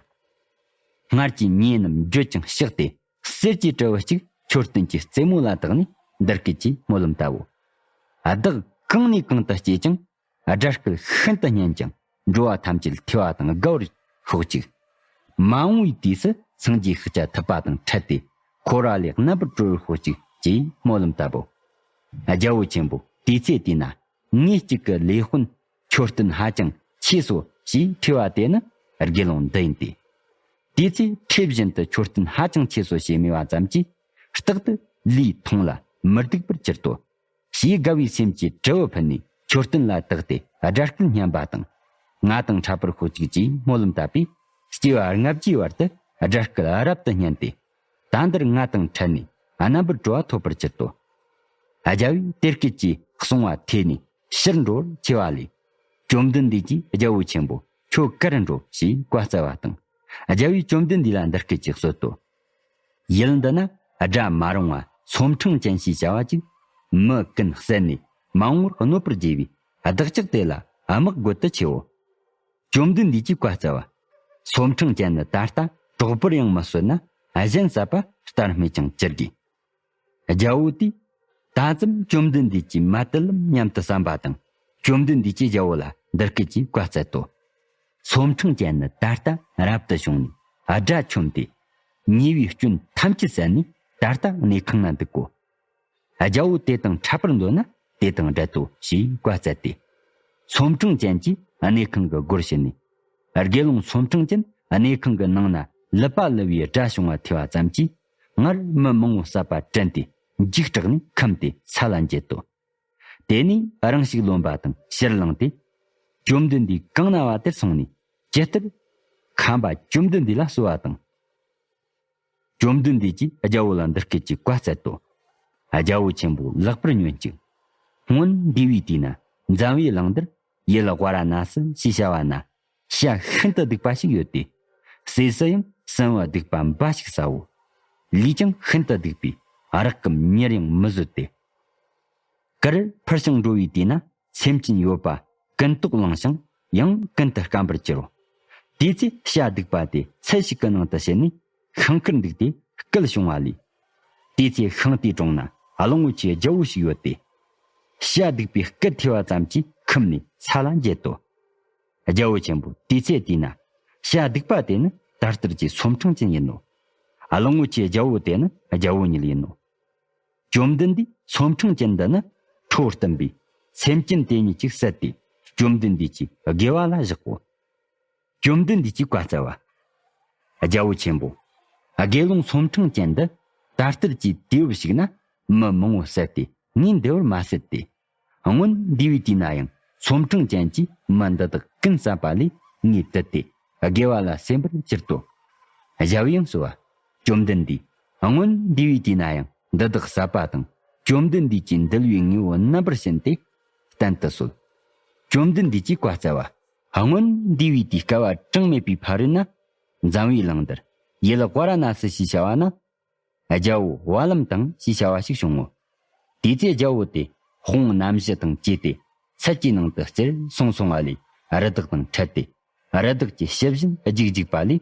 སྔར་གྱི་ཉེས་རྣམས་བརྗོད་ཅིང་གཤེགས་ཏེ། གསེར་གྱི་དྲིལ་བུ་གཅིག་མཆོད་རྟེན་གྱི་རྩེ་མོ་ལ་བཏགས་ནས་འདི་སྐད་ཅེས་སྨོན་ལམ་བཏབ་བོ། བདག་གང་ནས་གང་དུ་སྐྱེས་ཀྱང་། དགྲ་སྐུལ་ཤིན་ཏུ་སྙན་ཅིང་། འགྲོ་བ་ཐམས་ཅད་ཐོས་པ་དང་དགའ་བར་ཤོག་ཅིག། མ་འོངས་པའི་དུས་སུ་སངས་རྒྱས་ཤཱཀྱ་ཐུབ་པ་དང་འཕྲད་དེ། འཁོར་བ་ལས་རྣམ་པར་གྲོལ་བར་ཤོག་ཅིག་ཅེས་སྨོན་ལམ་བཏབ་བོ། རྒྱལ་པོ་ཆེན་པོ་དུས་ཚེ་དེ་ན། ངོས་གཅིག་གི་ལས་དཔོན་མཆོད་རྟེན་ཧ་ཅང་ཆེ་སོ་ཞེས་ཁྲོས་པ་དེ་ནི་དགེ་སློང་འདི་ཡིན་ཏེ། དུས་ཚེ་ཁྲོས་བཞིན་དུ་མཆོད་རྟེན་ཧ་ཅང་ཆེ་སོ་ཞེས་སྨྲས་པ་ཙམ་གྱིས། རྟག་ཏུ་ལུས་ཐུང་ལ་མི་སྡུག་པར་གྱུར་ཏོ། ཞེས་དགའ་བའི་སེམས་ཀྱིས་དྲིལ་བུ་ཕུལ་ནས། མཆོད་རྟེན་ལ་བཏགས་ཏེ་དགྲ་སྐུལ་སྙན་པ་དང་། ང་དང་འཕྲད་པར་ཤོག་ཅིག་ཅེས་སྨོན་ལམ་བཏབ་པས། སྐྱེ་བ་ལྔ་བརྒྱའི་བར་དུ་དགྲ་སྐུལ་རབ་ཏུ་སྙན་ཏེ། ད་འདིར་ང་དང་འཕྲད་ནས་རྣམ་པར་གྲོལ་བ་ཐོབ་པར་གྱུར་ཏོ། རྒྱལ་པོས་དེ་སྐད་ཀྱི་གསུང་བ་ཐོས་ནས་ཕྱིར་འགྲོ་བར་འཆི་བ་ལས། བཅོམ་ལྡན་འདས་ཀྱིས་རྒྱལ་པོ་ཆེན་པོ་ཁྱོད་གར་འགྲོ་ཞེས་བཀའ་སྩལ་བ་དང་། རྒྱལ་པོས་བཅོམ་ལྡན་འདས་ལ་འདི་སྐད་ཅེས་གསོལ་ཏོ། ཡུལ་འདི་ན་དགྲ་མ་རུངས་པ་ཚོམ་ཕྲེང་ཅན་ཞེས་བྱ་བ་ཅིག། མི་ཀུན་བསད་ནས་མ་འོངས་པར་གནོད་པར་བགྱི་བའི་བདག་ཅག་དེ་ལ་དམག་རྒོལ་དུ་མཆིའོ། བཅོམ་ལྡན་འདས་ཀྱིས་བཀའ་སྩལ་བ། ཚོམ་ཕྲེང་ཅན་ནི་ད་ལྟ་གྲོགས་པོར་ཡང་མི་གསོད་ན། གཞན་བསད་པ་ལྟར་སྨྲས་ཀྱང་ཅི་དགོས། རྒྱལ་པོ་དེས་ད་ཙམ་བཅོམ་ལྡན་འདས་ཀྱིས་མ་དད་ལམ་སྙམ་དུ་བསམ་པ་དང་། བཅོམ་ལྡན་འདས་ཀྱིས་རྒྱལ་པོ་ལ་འདི་སྐད་ཅེས་བཀའ་སྩལ་ཏོ། ཚོམ་ཕྲེང་ཅན་ནི་ད་ལྟ་རབ་ཏུ་བྱུང་ནས་དགྲ་ཆོམས་ཏེ། ཉེས་པའི་སྐྱོན་ཐམས་ཅད་བསལ་ནས་ད་ལྟ་གནས་ཁང་ན་འདུག་གོ། རྒྱལ་པོ་དེ་དང་འཕྲད་པར་འདོད་ན་དེ་དང་འབྲལ་ཏོ་ཞེས་བཀའ་སྩལ་ཏེ། ཚོམ་ཕྲེང་ཅན་གྱིས་གནས་ཁང་གི་སྒོར་ཕྱིན་ནས། དགེ་སློང་ཚོམ་ཕྲེང་ཅན་གནས་ཁང་གི་ནང་ན་ལུད་པ་ལུད་པའི་སྒྲ་བྱུང་བ་ཐོས་པ་ཙམ་གྱིས། སྔར་མི་མང་པོ་བསད་པ་དྲན་ཏེ་འཇིགས་སྐྲག་ནས་ཁུམས་ཏེ་ས་ལ་འགྱེལ་ཏོ། དེ་ནས་རང་ཞིག་རློན་པ་དང་ཕྱིར་ལངས་ཏེ། བཅོམ་ལྡན་འདས་གང་ན་བ་དེར་སོང་ནས་ཇི་ལྟར་ཁམས་པ་བཅོམ་ལྡན་འདས་ལ་གསོལ་བ་དང་། བཅོམ་ལྡན་འདས་ཀྱིས་རྒྱལ་པོ་ལ་འདི་སྐད་ཅེས་བཀའ་སྩལ་ཏོ། རྒྱལ་པོ་ཆེན་པོ་ལེགས་པར་ཉོན་ཅིག། སྔོན་འདས་པའི་དུས་ན་འཛམ་བུའི་གླིང་འདིར་ཡུལ་ཝཱ་ར་ཎ་སི་ཞེས་བྱ་བ་ན། བྱ་ཤིན་ཏུ་སྡུག་པ་ཞིག་ཡོད་དེ། ཟས་སུ་ཡང་སྲིན་བུ་སྡུག་པ་འབའ་ཞིག་ཟའོ། ལུས་ཀྱང་ཤིན་ཏུ་སྡུག་པས་རགས་ཀྱིས་མྱུར་ཡང་མི་བཟོད་དེ། ཀར་འཕུར་ཞིང་འགྲོ་བའི་དུས་ན་སེམས་ཅན་ཡོད་པ་ཀུན་རྟོག་ལངས་ཤིང་ཡང་ཀུན་ཏུ་སྐམ་པར་གྱུར་རོ། དེའི་ཚེ་བྱ་སྡིག་པ་དེ་ཚལ་ཞིག་གི་ནང་དུ་ཕྱིན་ནས་ཤིང་ཁར་འདུག་སྟེ་སྐད་བྱུང་བ་ལས། དེའི་ཚེ་ཤིང་དེའི་དྲུང་ན་གླང་པོ་ཆེའི་རྒྱལ་པོ་ཞིག་ཡོད་དེ། བྱ་སྡིག་པའི་སྐད་ཐོས་པ་ཙམ་གྱིས་ཁུམས་ནས་ས་ལ་འགྱེལ་ཏོ། རྒྱལ་པོ་ཆེན་པོ་དེའི་ཚེ་དེ་ན་བྱ་སྡིག་པ་དེ་ནི་ད་ལྟར་གྱི་ཚོམ་ཕྲེང་ཅན་ཡིན་ནོ། གླང་པོ་ཆེའི་རྒྱལ་པོ་དེ་ནི་རྒྱལ་པོ་ཉིད་ཡིན་ནོ། བཅོམ་ལྡན་འདས་ཚོམ་ཕྲེང་ཅན་འདི་ནི་ཁྲོ་བོ་བསྟིམ་པས་སེམས་ཅན་དེ་ཉིད་ཅིག་བསད་དེ། བཅོམ་ལྡན་འདས་ཀྱི་དགེ་བ་ལ་བཞག་གོ། བཅོམ་ལྡན་འདས་ཀྱིས་བཀའ་སྩལ་བ། རྒྱལ་པོ་ཆེན་པོ། དགེ་སློང་ཚོམ་ཕྲེང་ཅན་འདི་ད་ལྟར་གྱི་དུས་བབ་ཞིག་ན་མི་མང་པོ་བསད་དེ་ངས་འདི་བར་མ་བསད་དེ། སྔོན་འདས་པའི་དུས་ན་ཡང་ཚོམ་ཕྲེང་ཅན་གྱིས་མི་འདི་དག་ཀུན་བསད་པ་ལས་ངས་དུད་དེ་དགེ་བ་ལ་སེམས་པར་གྱུར་ཏོ། རྒྱལ་པོས་ཡང་གསོལ་བ། བཅོམ་ལྡན་འདས། སྔོན་འདས་པའི་དུས་ན་ཡང་འདི་དག་བསད་པ་དང་། བཅོམ་ལྡན་འདས་ཀྱིས་འདུལ་བའི་དངོས་པོ་རྣམ་པར་བྱིན་ཏེ་བསྟན་དུ་གསོལ། བཅོམ་ལྡན་འདས་ཀྱིས་བཀའ་སྩལ་བ། སྔོན་འདས་པའི་དུས་བསྐལ་པ་གྲངས་མེད་པའི་ཕ་རོལ་ན། འཛམ་བུའི་གླིང་འདིར་ཡུལ་ཝཱ་ར་ཎ་སི་ཞེས་བྱ་བ་ན། རྒྱལ་པོ་ཝཱ་ལམ་ཏང་ཞེས་བྱ་བ་ཞིག་བྱུང་ངོ་། དེའི་ཚེ་རྒྱལ་པོ་དེ་དཔུང་རྣམ་བཞི་དང་བཅས་ཏེ་ཚལ་གྱི་ནང་དུ་བཙིར་སོང་། སོང་བ་ལས་རི་དྭགས་དང་འཕྲད་དེ། རི་དྭགས་ཀྱིས་ཞི་བཞིན་རྒྱུག་རྒྱུག་པ་ལས་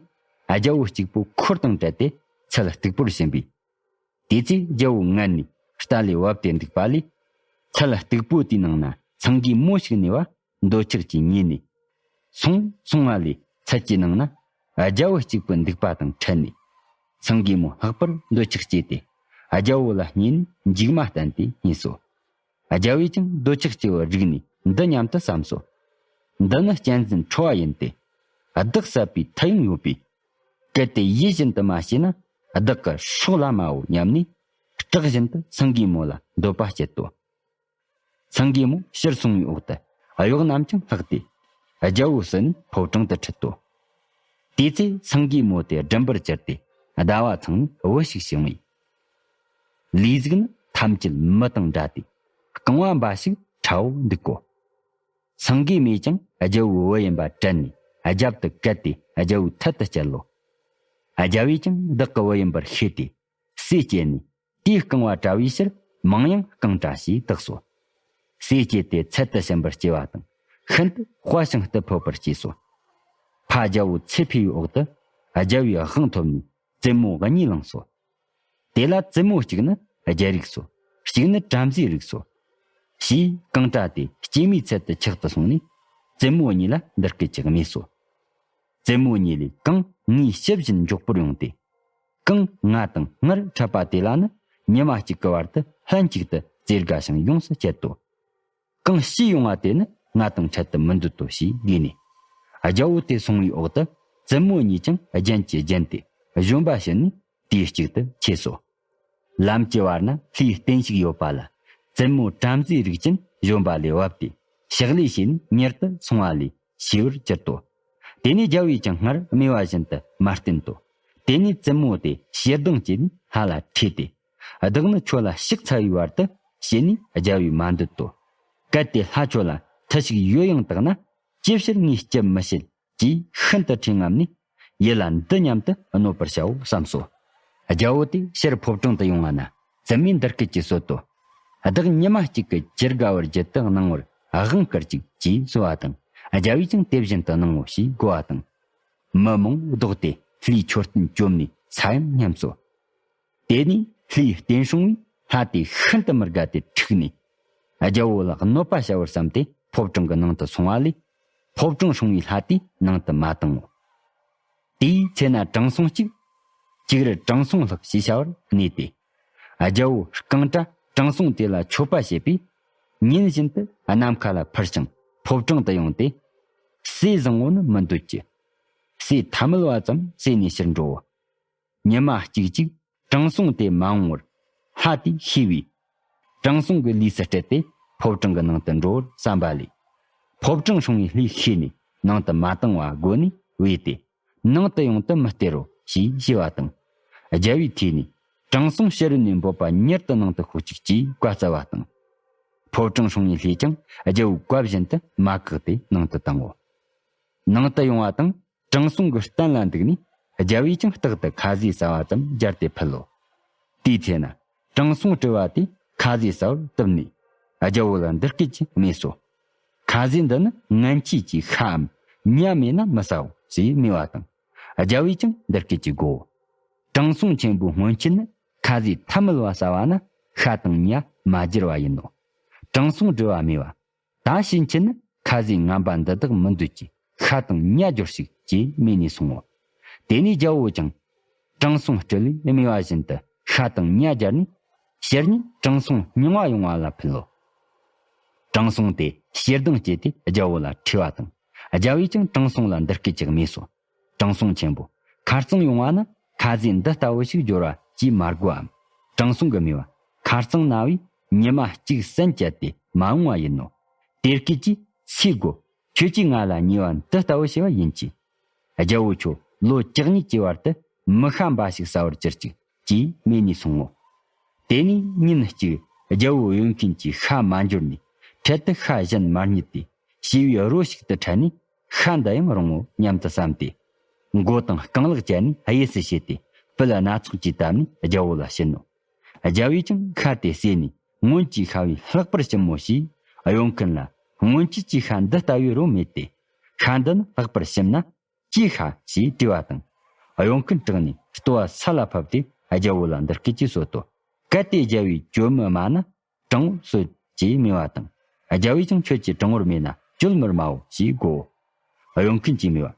རྒྱལ་པོ་གཅིག་པུ་འཁོར་དང་བྲལ་ཏེ་ཚལ་སྟུག་པོར་ཕྱིན་པས། དེའི་ཚེ་རྒྱལ་པོ་ངལ་ནས་རྟ་ལས་བབས་ཏེ་འདུག་པ་ལས། ཚལ་སྟུག་པོ་དེའི་ནང་ན་ཚངས་དགུའི་མོ་ཞིག་གནས་པ་འདོད་ཆགས་ཀྱིས་མྱོས་ནས། སོང་། སོང་བ་ལས་ཚལ་གྱི་ནང་ན་རྒྱལ་པོ་གཅིག་པུ་འདུག་པ་དང་འཕྲད་ནས། ཚངས་དགུའི་མོ་ལྷག་པར་འདོད་ཆགས་སྐྱེས་ཏེ། རྒྱལ་པོ་ལ་བརྙས་ནས་མཇུག་མ་བསྟན་ཏེ་མྱོས་སོ། རྒྱལ་པོས་ཀྱང་འདོད་ཆགས་སྐྱེ་བར་རིག་ནས་འདི་སྙམ་དུ་བསམས་སོ། འདི་ནི་གཅན་གཟན་ཁྲོ་བ་ཡིན་ཏེ། བདག་བསད་པའི་མཐུ་ཡང་ཡོད་པས། གལ་ཏེ་ཡིད་བཞིན་དུ་མ་བྱས་ན། བདག་གི་སྲོག་ལ་མའོ་སྙམ་ནས། སྐྲག་བཞིན་དུ་སེང་གེའི་མོ་ལ་འདོད་པ་སྐྱེད་དོ། སེང་གེའི་མོ་ཕྱིར་སོང་བའི་འོག་ཏུ་གཡོག་རྣམས་ཀྱང་ལྷགས་ཏེ། རྒྱལ་པོ་བསུ་ནས་ཕོ་བྲང་དུ་ཁྲིད་དོ། དེ་ཚེ་སེང་གེའི་མོ་དེ་སྦྲིན་པར་གྱུར་ཏེ། ཟླ་བ་ཚང་ནས་བུ་ཞིག་བྱུང་བས། ལས་གཟུགས་ནི་ཐམས་ཅད་མི་དང་འདྲ་སྟེ། རྐང་བ་འབའ་ཞིག་ཕྲ་བོ་འདུག་གོ། སེང་གེའི་མོས་ཀྱང་རྒྱལ་པོའི་བུ་ཡིན་པ་དྲན་ནས། རྒྱབ་ཏུ་བཀལ་ཏེ་རྒྱལ་པོའི་ཐད་དུ་བསྐྱལ་ལོ། རྒྱལ་པོས་ཀྱང་བདག་གི་བུ་ཡིན་པར་ཤེས་ཏེ། ཟས་བསྐྱེད་ནས། དེའི་རྐང་བ་བྲལ་བའི་ཕྱིར། མིང་ཡང་རྐང་བྲལ་ཞེས་བཏགས་སོ། ཟས་བསྐྱེད་དེ་ཚལ་དུ་ཕྱིན་པར་སྐྱེ་བ་དང་། ཤིན་ཏུ་དཔའ་ཞིང་རྟུལ་ཕོད་པར་སྐྱེས་སོ། ཕ་རྒྱལ་པོ་ཚེ་འཕོས་པའི་འོག་ཏུ། རྒྱལ་པོའི་དབང་ཐོབ་ནས། བཙུན་མོ་གཉིས་བླངས་སོ། དེ་ལ་བཙུན་མོ་གཅིག་ནི་རྒྱལ་རིགས་སོ། གཅིག་ནི་བྲམ་ཟེའི་རིགས་སོ། ཞེས་རྐང་བྲལ་ཏེ་སྐྱེད་མོས་ཚལ་དུ་ཆགས་སུ་སོང་ནས། བཙུན་མོ་གཉིས་ལ་འདི་སྐད་ཅེས་སྨྲས་སོ། བཙུན་མོ་གཉིས་ལས་གང་ངའི་ཕྱི་བཞིན་མགྱོགས་པོར་ཡོང་སྟེ། གང་ང་དང་སྔར་འཕྲད་པ་དེ་ལ་ནི། ཉི་མ་གཅིག་གི་བར་དུ་ལྷན་ཅིག་ཏུ་རྩེ་དགའ་ཞིང་ཡོངས་སུ་སྤྱད་དོ། གང་ཕྱིས་ཡོང་བ་དེ་ནི་ང་དང་འཕྲད་དུ་མི་འདོད་དོ་ཞེས་བསྒོས་ནས། རྒྱལ་པོ་དེ་སོང་བའི་འོག་ཏུ། བཙུན་མོ་གཉིས་ཀྱང་རྒྱན་གྱིས་བརྒྱན་ཏེ་བཞོན་པ་བྱིན་ནས། དུས་གཅིག་ཏུ་ཆས་སོ། ལམ་གྱི་བར་ན་ལྷའི་རྟེན་ཞིག་ཡོད་པ་ལ། བཙུན་མོ་བྲམ་ཟེའི་རིགས་ཅན་བཞོན་པ་ལས་བབས་ཏེ། ཕྱག་ལས་བྱས་ནས་མྱུར་དུ་སོང་བ་ལས་ཤེས་པར་གྱུར་ཏོ། དེ་ནས་རྒྱལ་པོས་ཀྱང་སྔར་སྨྲས་པ་བཞིན་དུ་མ་བསྟན་ཏོ། དེ་ནས་བཙུན་མོ་དེ་ཞེ་སྡང་སྐྱེས་ནས་ལྷ་ལ་ཁྲོས་ཏེ། བདག་ནི་ཁྱོད་ལ་ཕྱག་འཚལ་བའི་བར་དུ་ཞེས་ནས་རྒྱལ་པོས་མ་འདོད་དོ། གལ་ཏེ་ལྷ་ཁྱོད་ལ་མཐུ་ཞིག་ཡོད་ཡང་དག་ན། ཅི་ཕྱིར་ངས་སྐྱབས་མི་བྱེད། ཅེས་ཤིན་ཏུ་ཁྲོས་རྔམ་ནས། ཡིད་ལ་འདི་སྙམ་དུ་གནོད་པར་བྱའོ་བསམས་སོ། རྒྱལ་པོ་དེ་ཕྱིར་ཕོ་བྲང་དུ་ཡོང་བ་ན། བཙུན་མོས་འདི་སྐད་ཅེས་གསོལ་ཏོ། བདག་ཉི་མ་གཅིག་གི་ཅི་དགའ་བར་བརྗོད་དུ་གནང་བར་དབང་བསྐུར་ཅིག་ཅེས་གསོལ་བ་དང་། རྒྱལ་པོས་ཀྱང་དེ་བཞིན་དུ་གནང་ངོ་ཞེས་བསྒོ་བ་དང་། མི་མང་བཟློག་སྟེ་ལྷའི་མཆོད་རྟེན་བཅོམ་ནས་ས་ཡང་མཉམ་སོ། དེ་ནས་ལྷའི་རྟེན་སྲུང་བས་ལྷ་དེ་ཤིན་ཏུ་མི་དགའ་སྟེ་འཁྲུགས་ནས། རྒྱལ་པོ་ལ་གནོད་པ་བྱ་བར་བསམས་ཏེ་ཕོ་བྲང་གི་ནང་དུ་སོང་བ་ལས། ཕོ་བྲང་སྲུང་བའི་ལྷ་དེ་ནང་དུ་མ་བཏང་ངོ་། དེའི་ཚེ་ན་དྲང་སྲོང་གཅིག་ཅིག་ར་དྲང་སྲོང་ལྷག་ཅེས་བྱ་བར་གནས་ཏེ། རྒྱལ་པོ་རྐང་བྲལ་དྲང་སྲོང་དེ་ལ་མཆོད་པ་བྱས་པས། ཉིན་བཞིན་དུ་ནམ་མཁའ་ལ་འཕུར་ཞིང་ཕོ་བྲང་དུ་ཡོང་སྟེ། ཟས་བཟང་བོ་ནི་མི་འདོད་ཀྱི། ཟས་ཐ་མལ་བ་ཙམ་ཟོས་ནས་ཕྱིར་འགྲོའོ། ཉི་མ་གཅིག་ཅིག་དྲང་སྲོང་དེ་མ་འོངས་པར་ལྷ་དེས་ཤེས་པས། དྲང་སྲོང་གི་ལུས་སུ་སྤྲུལ་ཏེ་ཕོ་བྲང་གི་ནང་དུ་འགྲོ་བར་བསམ་པ་ལས། ཕོ་བྲང་སྲུང་བའི་ལྷས་ཤེས་ནས་ནང་དུ་མ་བཏང་བ་བསྒོ་ནས་བོས་ཏེ། ནང་དུ་ཡོང་དུ་མི་སྟེར་རོ་ཞེས་ཞུས་པ་དང་། རྒྱལ་པོས་ཐོས་ནས། དྲང་སྲོང་ཕྱི་རོལ་ནས་འབོད་པ་མྱུར་དུ་ནང་དུ་ཤོག་ཅིག་ཅེས་བཀའ་སྩལ་བ་དང་། ཕོ་བྲང་སྲུང་བའི་ལྷས་ཀྱང་རྒྱལ་པོའི་བཀའ་བཞིན་དུ་མ་བཀག་སྟེ་ནང་དུ་བཏང་ངོ་། ནང་དུ་ཡོང་བ་དང་། དྲང་སྲོང་གི་སྟན་ལ་འདུག་ནས་རྒྱལ་པོས་ཀྱང་རྟག་ཏུ་ཁ་ཟས་ཟ་བ་ཙམ་སྦྱར་ཏེ་ཕུལ་ལོ། དེའི་ཚེ་ན་དྲང་སྲོང་སྤྲུལ་བ་དེས་ཁ་ཟས་ཟ་བར་བཏུབ་ནས་རྒྱལ་པོ་ལ་འདི་སྐད་ཅེས་སྨྲས་སོ། ཁ་ཟས་འདི་ནི་ངན་ཆོས་ཀྱི་ཤའམ་ཉ་མེད་ན་མི་ཟའོ་ཞེས་སྨྲས་པ་དང་། རྒྱལ་པོས་ཀྱང་འདི་སྐད་ཅེས་བསྒོའོ། དྲང་སྲོང་ཆེན་པོའི་སྔོན་ཆད་ནི་ཁ་ཟས་ཐ་མལ་བ་ཟ་བ་ན་ཤ་དང་ཉ་མ་བསྒྱུར་བ་ཡིན་ནོ། དྲང་སྲོང་སྤྲུལ་བ་སྨྲས་པ། ད་ཕྱིན་ཆད་ནི་ཁ་ཟས་ངན་པ་འདི་དག་མི་འདོད་ཀྱི། ཤ་དང་ཉ་སྦྱོར་ཞིག་ཅེས་སྨྲས་ནས་སོང་ངོ་། དེ་ནས་རྒྱལ་པོ་ཀྱང་དྲང་སྲོང་སྤྲུལ་ལས་སྨྲས་པ་བཞིན་དུ་ཤ་དང་ཉ་སྦྱར་ནས་ཕྱིར་ཉིན་དྲང་སྲོང་རྙིང་བ་ཡོང་བ་ལ་ཕུལ་ལོ། དྲང་སྲོང་དེ་ཞེ་སྡང་སྐྱེས་ཏེ་རྒྱལ་པོ་ལ་ཁྲོས་པ་དང་། རྒྱལ་པོས་ཀྱང་དྲང་སྲོང་ལ་འདི་སྐད་ཅེས་སྨྲས་སོ། དྲང་སྲོང་ཆེན་པོ། ཁ་རྩང་ཡོང་བ་ན་ཁ་ཟས་འདི་ལྟ་བུ་ཞིག་སྦྱོར་བ་ཅིས་མ་དགོའམ། དྲང་སྲོང་གིས་སྨྲས་པ། ཁ་རྩང་ན་བས་ཉི་མ་གཅིག་སྲན་བཅད་དེ་མ་འོང་བ་ཡིན་ནོ། དེ་སྐད་ཀྱིས་ཚེ་དགོས། ཁྱོད་ཀྱིས་ང་ལ་ཉེས་པ་འདི་ལྟ་བུ་བྱས་པ་ཡིན་གྱི། རྒྱལ་པོ་ཁྱོད་ལོ་བཅུ་གཉིས་ཀྱི་བར་དུ་མི་ཤ་འབའ་ཞིག་ཟ་བར་གྱུར་ཅིག་ཅེས་སྨྲས་ནས་སོང་ངོ་། དེ་ནས་ཉིན་གཅིག་རྒྱལ་པོ་གཡོ་མཁན་གྱི་ཤ་མ་འབྱོར་ནས་འཕྲལ་དུ་ཤ་གཞན་མ་རྙེད་དེ། བྱིས་པའི་རོ་ཞིག་ཏུ་ཕྲད་ནས། ཤ་འདི་ཡང་རུང་ངོ་སྙམ་དུ་བསམས་ཏེ། མགོ་དང་རྐང་ལག་བཅད་ནས་གཡས་སུ་བྱས་ཏེ། སྤུ་སྣ་ཚོགས་ཀྱིས་བཏབ་ནས་རྒྱལ་པོ་ལ་བྱིན་ནོ། རྒྱལ་པོས་ཀྱང་ཤ་དེ་ཟོས་ནས། སྔོན་གྱི་ཤ་བས་ལྷག་པར་ཞིམ་མོ་ཞེས་གཡོ་མཁན་ལ། སྔོན་ཆད་ཀྱི་ཤ་འདི་ལྟ་བུའི་རོ་མེད་དེ། ཤ་འདི་ནི་ལྷག་པར་ཞིམ་ན་ཅིའི་ཤ་ཞེས་དྲིས་པ་དང་། གཡོ་མཁན་སྐྲག་ནས་ལྟོ་བ་ས་ལ་ཕབ་སྟེ་རྒྱལ་པོ་ལ་འདི་སྐད་ཅེས་གསོལ་ཏོ། གལ་ཏེ་རྒྱལ་པོས་གཅོད་མི་སྨྲ་ན། དྲང་པོར་གསོལ་ཅེས་སྨྲས་པ་དང་། རྒྱལ་པོས་ཀྱང་ཁྱོད་ཀྱིས་དྲང་པོར་སྨྲས་ན་གཅོད་མི་སྨྲའོ་ཞེས་བསྒོའོ། གཡོ་མཁན་གྱིས་སྨྲས་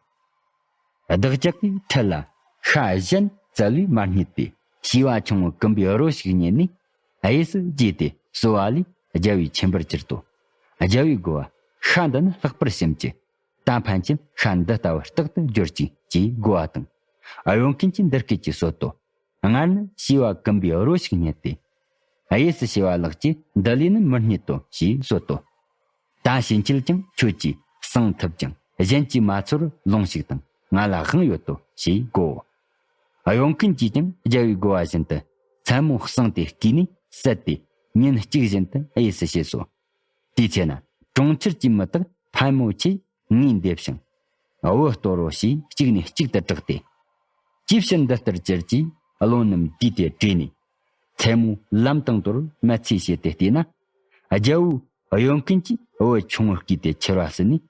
པ། བདག་ཅག་གིས་འཕྲལ་ལ་ཤ་གཞན་བཙལ་བས་མ་རྙེད་དེ། བྱིས་པ་ཆུང་ངུ་གུམ་པའི་རོ་ཞིག་རྙེད་ནས་གཡས་སུ་བརྗེས་ཏེ་གསོལ་བ་ལས་རྒྱལ་པོས་མཁྱེན་པར་གྱུར་ཏོ། རྒྱལ་པོས་བསྒོ་བ། ཤ་འདི་ནི་ལྷག་པར་ཞིམ་གྱི། ད་ཕན་ཆད་ཤ་འདི་ལྟ་བུ་རྟག་ཏུ་སྦྱོར་ཅིག་ཅེས་བསྒོ་བ་དང་ ཨ་ཡོན་ཀུན་གྱིས་འདི་སྐད་ཅེས་གསོལ་ཏོ། སྔར་ནི་བྱིས་པ་ཀུམ་པའི་རོ་ཞིག་རྙེད་དེ། གཡས་སུ་བྱིས་པ་ལགས་ཀྱིས་འདི་ལས་ནི་མི་རྙེད་དོ་ཞེས་གསོལ་ཏོ། ད་ཕྱིན་ཆད་ཀྱང་ཁྱོད་ཀྱིས་གསང་ཐུབ་ཅིང་གཞན་གྱིས་མ་ཚོར་ལོངས་ཤིག་དང་ང་ལ་དབང་ཡོད་དོ་ཞེས་བསྒོའོ། ཨ་ཡོན་ཀུན་གྱིས་ཀྱང་རྒྱལ་བོའི་བསྒོ་བ་བཞིན་དུ་མཚན་མོ་གསང་དེ་བརྐུས་ནས་བསད་དེ་ཉིན་གཅིག་བཞིན་དུ་གཡས་སུ་བྱས་སོ། དེའི་ཚེ་ན་གྲོང་ཁྱེར་གྱི་མི་དག་ཕལ་མོ་ཆེས་ངས་འདེབས་ཤིང་། བུ་སྟོར་རོ་ཞེས་གཅིག་ནས་གཅིག་ཏུ་གྲགས་ཏེ། ཅིའི་ཕྱིར་འདི་ལྟར་གྱུར་ཅེས་བློན་རྣམས་དུས་དེར་དྲིས་ནས། མཚན་མོ་ལམ་དང་དོར་མ་ཚེ་བྱེད་དེ་བལྟས་ན། རྒྱལ་བོའི་གཡོན་ཀུན་གྱིས་བུ་ཆུང་ངུ་བརྐུས་ཏེ་ཁྱེར་བ་ཟིན་ནས།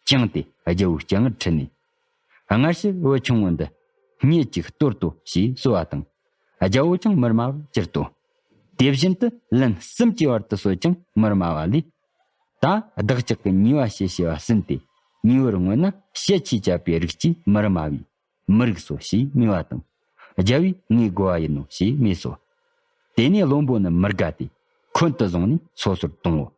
བཅིངས་ཏེ་རྒྱལ་བོའི་སྤྱན་སྔར་ཁྲིད་ནས། སྔར་ཕྱིར་བུ་ཆུང་ངུ་འདི་སྙེད་ཅིག་སྟོར་ཏོ་ཞེས་གསོལ་བ་དང་། རྒྱལ་བོ་ཀྱང་མི་སྨྲ་བར་གྱུར་ཏོ། དེ་བཞིན་དུ་ལན་གསུམ་གྱི་བར་དུ་གསོལ་ཀྱང་མི་སྨྲ་བ་ལས། ད་བདག་ཅག་གི་ཉེས་པ་ཞེས་བྱ་བ་ཟིན་ཏེ། ཉེ་བར་མངོན་ན་ཞལ་ཆེས་བཅད་པའི་རིགས་ཀྱིས་མི་རུང་བ་བས་མི་རིགས་སོ་ཞེས་སྨྲས་པ་དང་། རྒྱལ་བས་ངས་བསྒོ་བ་ཡིན་ནོ་ཞེས་སྨྲས་སོ། དེ་ནས་བློན་པོ་རྣམས་མི་དགའ་སྟེ་འཁོན་དུ་བཟུང་ནས་སོ་སོར་བརྡུང་ངོ་།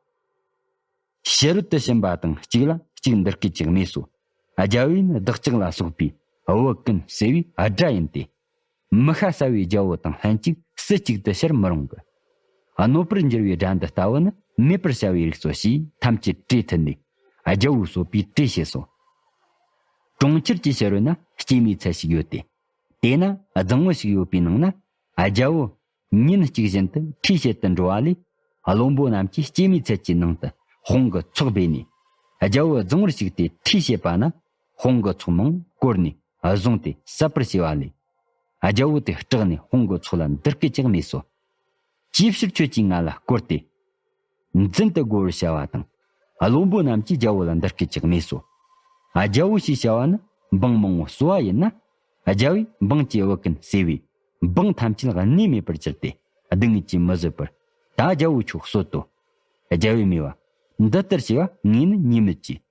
ཕྱི་རོལ་དུ་ཕྱིན་པ་དང་གཅིག་ལ་གཅིག་འདི་སྐད་ཅེས་སྨྲས་སོ། རྒྱལ་བས་ནི་བདག་ཅག་ལ་སོགས་པའི་བུ་ཀུན་བསད་པའི་དགྲ་ཡིན་ཏེ། མི་ཤ་ཟ་བའི་རྒྱལ་པོ་དང་ལྷན་ཅིག་སུ་གཅིག་ཏུ་བཤེར་མི་རུང་གི། གནོད་པར་འགྱུར་བའི་དགྲ་འདི་ལྟ་བུ་ནི་མེད་པར་བྱ་བའི་རིགས་སོ་ཞེས་ཐམས་ཅད་གྲོས་མཐུན་ནས་རྒྱལ་པོས་གསོལ་བའི་གྲོས་བྱས་སོ། གྲོང་ཁྱེར་གྱི་ཕྱི་རོལ་ན་སྐྱེད་མོས་ཚལ་ཞིག་ཡོད་དེ། དེ་ན་རྫིང་བུ་ཞིག་ཡོད་པའི་ནང་ན་རྒྱལ་པོ་ཉིན་གཅིག་བཞིན་དུ་ཁྲུས་བྱེད་དུ་འགྲོ་བ་ལས། བློན་པོ་རྣམས་ཀྱིས་སྐྱེད་མོས་ཚལ་གྱི་ནང་དུ་དཔུང་གི་ཚོགས་སྦས་ནས། རྒྱལ་པོ་རྫིང་བུར་ཞུགས་ཏེ་ཁྲུས་བྱེད་པ་ན། དཔུང་གི་ཚོགས་མང་བོ་བསྐོར་ནས་བཟུང་སྟེ་བསད་པར་བྱས་པ་ལས། རྒྱལ་པོ་དེ་སྐྲག་ནས་དཔུང་གི་ཚོགས་ལ་འདི་སྐད་ཅེས་སྨྲས་སོ། ཅིའི་ཕྱིར་ཁྱོད་ཀྱིས་ང་ལ་བསྐོར་ཏེ། འཛིན་དུ་བསྒོ་བར་བྱ་བ་དང་། བློན་པོ་རྣམས་ཀྱིས་རྒྱལ་པོ་ལ་འདི་སྐད་ཅེས་སྨྲས་སོ། རྒྱལ་པོ་ཞེས་བྱ་བ་ནི་འབངས་མང་པོ་གསོ་བ་ཡིན་ན། རྒྱལ་པོས་འབངས་ཀྱི་བུ་ཀུན་བསད་པས། འབངས་ཐམས་ཅད་གནས་མེད་པར་གྱུར་ཏེ། སྡུག་བསྔལ་གྱིས་མི་བཟོད་པར། ད་རྒྱལ་པོ་ཁྱོད་གསོད་དོ། རྒྱལ་པོས་སྨྲས་པ། འདི་ལྟར་བྱས་པ་ངས་ནི་ཉེས་མེད་ཀྱིས།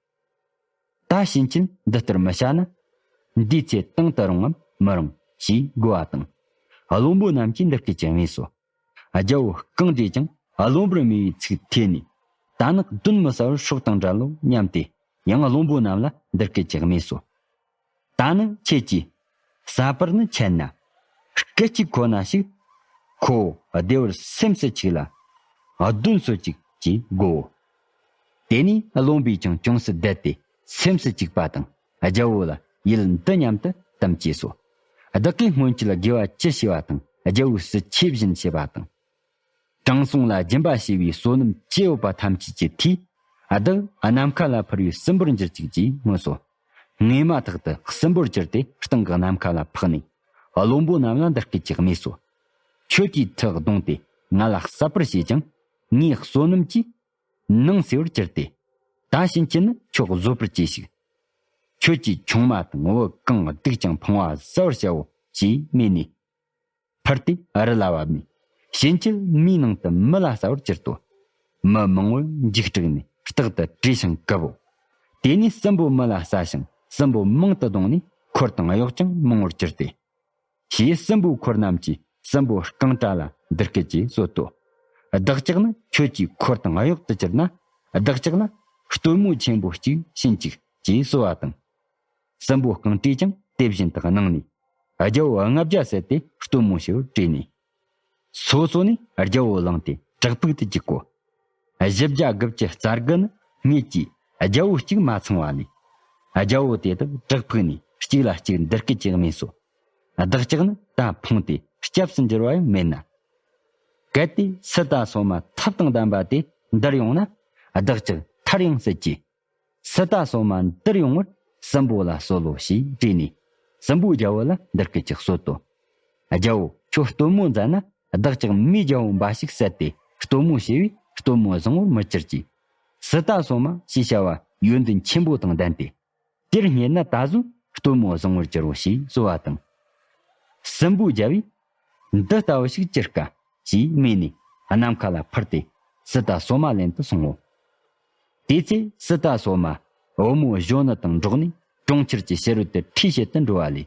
ད་ཕྱིན་ཆད་འདི་ལྟར་མི་བྱ་ན། འདིའི་ཚེ་དང་དུ་རུང་ངམ་མི་རུང་ཞེས་བསྒོ་བ་དང་། བློན་པོ་རྣམས་ཀྱིས་འདི་སྐད་ཅེས་སྨྲས་སོ། རྒྱལ་པོ་རྐང་བགྲད་ཀྱང་བློན་པོར་སྨྲས་པའི་ཚིག་ཐོས་ནས། ད་ནི་གདོན་མི་ཟ་བར་སྲོག་དང་བྲལ་ལོ་སྙམ་སྟེ། ཡང་བློན་པོ་རྣམས་ལ་འདི་སྐད་ཅེས་སྨྲས་སོ། ད་ནི་ཁྱེད་ཀྱིས་ཟ་བར་ནི་འཆད་ན། སྐད་ཅིག་ཁོ་ན་ཞིག་ཁོ་བདེ་བར་སེམས་སུ་ཆུག་ལ། གདོན་གསོད་ཅིག་ཅེས་བསྒོའོ། དེ་ནས་བློན་པོས་ཀྱང་ཅུང་ཟད་བསྡད་དེ་སེམས་སུ་བཅུག་པ་དང་རྒྱལ་པོ་ལ་ཡུལ་འདི་སྙམ་དུ་གཏམ་བྱས་སོ། བདག་གིས་སྔོན་ཆད་དགེ་བ་ཅི་བྱས་པ་དང་རྒྱལ་པོས་སུ་ཆོས་བཞིན་བྱས་པ་དང་། དྲང་སྲོང་ལ་སྦྱིན་པ་བྱས་པའི་བསོད་ནམས་ཅི་ཡོད་པ་ཐམས་ཅད་ཀྱི་མཐུས། བདག་ནམ་མཁའ་ལ་འཕུར་བའི་སྲིན་པོར་འགྱུར་ཅིག་ཅེས་སྨྲས་སོ། ངས་མ་ཐག་ཏུ་སྲིན་པོར་གྱུར་ཏེ་སྟེང་གི་ནམ་མཁའ་ལ་འཕགས་ནས། བློན་པོ་རྣམས་ལ་འདི་སྐད་ཅེས་སྨྲས་སོ། ཁྱོད་ཀྱིས་མཐུ་བརྡུངས་ཏེ་ང་ལ་བསད་པར་བྱས་ཀྱང་། ངའི་བསོད་ནམས་ཀྱིས་ནང་བསྲེ་བར་གྱུར་ཏེ། ད་ཕྱིན་ཆད་ནི་ཁྱོད་བཟོད་པར་གྱིས་ཤིག། ཁྱོད་ཀྱིས་ཆུང་མ་དང་བུ་གང་སྡུག་ཅིང་ཕངས་པ་བསལ་བར་བྱའོ་ཞེས་སྨྲས་ནས། འཕུར་ཏེ་རི་ལ་བབས་ནས། ཕྱིན་ཆད་མིའི་ནང་དུ་མི་ལ་བསད་པར་གྱུར་ཏོ། མི་མང་པོས་འཇིགས་སྐྲག་ནས་རྟག་ཏུ་བྲོས་ཤིང་བཀབ་བོ། དེ་ནས་སྲིན་པོ་མི་ལ་བསད་ཞིང་སྲིན་པོ་མང་དུ་བརྡུངས་ནས་འཁོར་དང་གཡོག་ཀྱང་མང་པོར་གྱུར་ཏེ། ཞེས་སྲིན་པོའི་འཁོར་རྣམས་ཀྱིས་སྲིན་པོ་རྐང་གྲགས་ལ་འདི་སྐད་ཅེས་གསོལ་ཏོ། བདག་ཅག་ནི་ཁྱོད་ཀྱི་འཁོར་དང་གཡོག་ཏུ་གྱུར་ན། བདག་ཅག་ལ་སྟོན་མོ་ཆེན་པོ་གཅིག་བྱིན་ཅིག་ཅེས་གསོལ་བ་དང་། སྲིན་པོ་རྐང་གྲས་ཀྱང་དེ་བཞིན་དུ་གནང་ནས། རྒྱལ་པོ་ལྔ་བརྒྱ་བསད་དེ་སྟོན་མོ་ཞེས་པར་བྲིས་ནས། སོ་སོ་ནས་རྒྱལ་པོ་བླངས་ཏེ་བྲག་ཕུག་ཏུ་བཅུག་གོ། བཞི་བརྒྱ་དགུ་བཅུ་རྩ་དགུ་ནི་སྙེད་ཀྱིས་རྒྱལ་པོ་གཅིག་མ་ཚང་བ་ལས། རྒྱལ་པོ་དེ་དག་བྲག་ཕུག་ནས་གཅིག་ལ་གཅིག་འདི་སྐད་ཅེས་སྨྲས་སོ། བདག་ཅག་ནི་ད་ཕོངས་ཏེ་སྐྱབས་སུ་འགྱུར་བ་ཡང་མེད་ན། གལ་ཏེ་སི་ཏཱ་སོ་མ་ཐབས་དང་ལྡན་པ་དེ་འདིར་ཡོང་ན། བདག་ཅག་མཐར་ཡང་བསད་ཀྱིས། སི་ཏཱ་སོ་མ་འདིར་ཡོང་བར་སྲིན་པོ་ལ་གསོལ་ལོ་ཞེས་བྲིས་ནས། སྲིན་པོས་རྒྱལ་པོ་ལ་འདི་སྐད་ཅེས་གསོལ་ཏོ། རྒྱལ་པོ་ཁྱོད་སྟོན་མོ་མཛད་ན། བདག་ཅག་མིའི་རྒྱལ་པོ་འབའ་ཞིག་བསད་དེ་སྟོན་མོ་བྱས་པས་སྟོན་མོ་བཟང་པོར་མི་གྱུར་ཅིག། སི་ཏཱ་སོ་མ་ཞེས་བྱ་བ་ཡོན་ཏན་ཆེན་པོ་དང་ལྡན་ཏེ། དེར་རྙེད་ན་ད་གཟོད་སྟོན་མོ་བཟང་པོར་གྱུར་རོ་ཞེས་གསོལ་བ་དང་། སྲིན་པོའི་རྒྱལ་པོས། འདི་ལྟ་བུ་ཞིག་ཅི་དཀའ་ཞེས་སྨྲས་ནས་ནམ་མཁའ་ལ་འཕུར་ཏེ་སི་ཏཱ་སོ་མ་ལེན་དུ་སོང་ངོ་། དེ་ཚེ་སི་ཏཱ་སོ་མ་བུ་མོ་གཞོན་ནུ་དང་འགྲོགས་ནས་གྲོང་ཁྱེར་གྱི་ཕྱི་རོལ་དུ་ཁྲུས་བྱེད་དུ་འགྲོ་བ་ལས།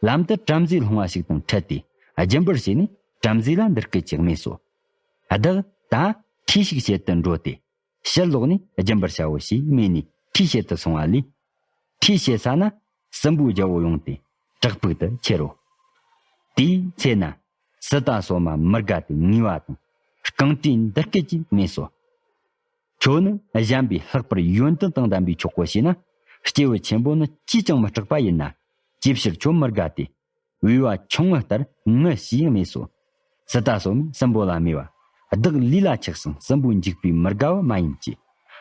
ལམ་དུ་བྲམ་ཟེ་ལྷུང་བ་ཞིག་དང་འཕྲད་དེ་སྦྱིན་པར་བྱས་ནས་བྲམ་ཟེ་ལ་འདི་སྐད་ཅེས་སྨྲས་སོ། བདག་ད་ཁྲུས་ཤིག་བྱེད་དུ་འགྲོ་སྟེ། ཕྱིར་ལོག་ནས་སྦྱིན་པར་བྱའོ་ཞེས་སྨྲས་ནས་ཁྲུས་བྱེད་དུ་སོང་བ་ལས། ཁྲུས་བྱེད་ས་ན་སྲིན་པོའི་རྒྱལ་པོ་ཡོང་སྟེ་ བྲག་ཕུག་ཏུ་ཁྱེར་རོ། དེའི་ཚེ་ན་སི་ཏཱ་སོ་མ་མི་དགའ་སྟེ་ངུས་པ་དང་རྐང་གྲས་འདི་སྐད་ཅེས་སྨྲས་སོ། ཁྱོད་ནི་གཞན་པས་ལྷག་པར་ཡོན་ཏན་དང་ལྡན་པས་ཆོག་གོ་ཞེ་ན། སྐྱེས་བུ་ཆེན་པོ་ནི་ཅིས་ཀྱང་མི་སྐྲག་པ་ཡིན་ན། ཅིའི་ཕྱིར་ཁྱོད་མི་དགའ་སྟེ། བུས་པ་ཆུང་ངུ་ལྟར་ངུ་ཞེས་སྨྲས་སོ། སི་ཏཱ་སོ་མས་སྲིན་པོ་ལ་སྨྲས་པ། བདག་ལུས་ལ་ཆགས་ཤིང་སྲིན་པོའི་འཇིགས་པས་མི་དགའ་བ་མ་ཡིན་གྱི།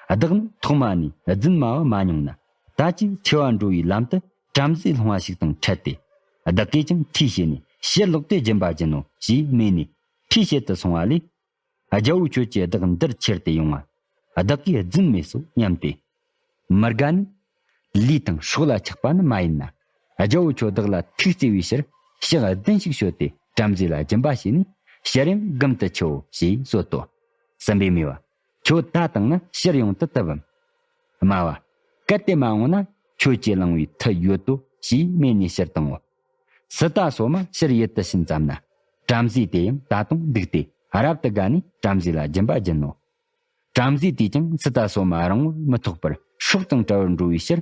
བདག་ནི་ཐོག་མ་ནས་རྫུན་སྨྲ་བ་མ་མྱོང་ན། ད་ཅིག་འཆི་བར་འགྲོ་བའི་ལམ་དུ་བྲམ་ཟེ་སློང་བ་ཞིག་དང་འཕྲད་དེ། བདག་གིས་ཀྱང་ཁྲིད་བྱས་ནས་ཕྱིར་ལོག་སྟེ་སྦྱིན་པ་སྦྱིན་ནོ་ཞེས་སྨྲས་ནས་ཁྲིད་བྱེད་དུ་སོང་བ་ལས། རྒྱལ་པོ་ཁྱོད་ཀྱིས་བདག་འདིར་ཁྱེར་ཏེ་ཡོང་བ། བདག་གིས་རྫུན་སྨྲས་སོ་སྙམ་སྟེ། མི་དགའ་ནི། ལུས་དང་སྲོག་ལ་ཆགས་པ་ནི་མ་ཡིན་ན། རྒྱལ་པོ་ཁྱོད་བདག་ལ་ཐུགས་བརྩེ་བའི་ཕྱིར་ཕྱག་བདུན་ཞིག་ཞོལ་ཏེ་བྲམ་ཟེ་ལ་སྦྱིན་པ་བྱས་ནས་ཕྱིར་ཡང་སྒོམ་དུ་ཆུའོ་ཞེས་གསོལ་ཏོ། སྲིན་པོས་སྨྲས་པ། ཁྱོད་ད་བཏང་ན་ཕྱིར་ཡོང་དུ་བཏུབ་བམ། སྨྲ་བ། གལ་ཏེ་མ་འོངས་ན་ཁྱོད་ཀྱིས་བླངས་པའི་མཐུ་ཡོད་དོ་ཞེས་སྨྲས་ནས་ཕྱིར་བཏང་ངོ་། སི་ཏཱ་སོ་མ་ཕྱིར་ཡུལ་དུ་ཕྱིན་ཙམ་ན། བྲམ་ཟེ་དེ་ཡང་ད་དུང་སྡུག་སྟེ་རབ་ཏུ་དགའ་ནས་བྲམ་ཟེ་ལ་སྦྱིན་པ་སྦྱིན་ནོ། བྲམ་ཟེ་དེས་ཀྱང་སི་ཏཱ་སོ་མ་རང་ངོར་མི་ཐོགས་པར་སྲོག་དང་བྲལ་བར་འགྲོ་བའི་ཕྱིར་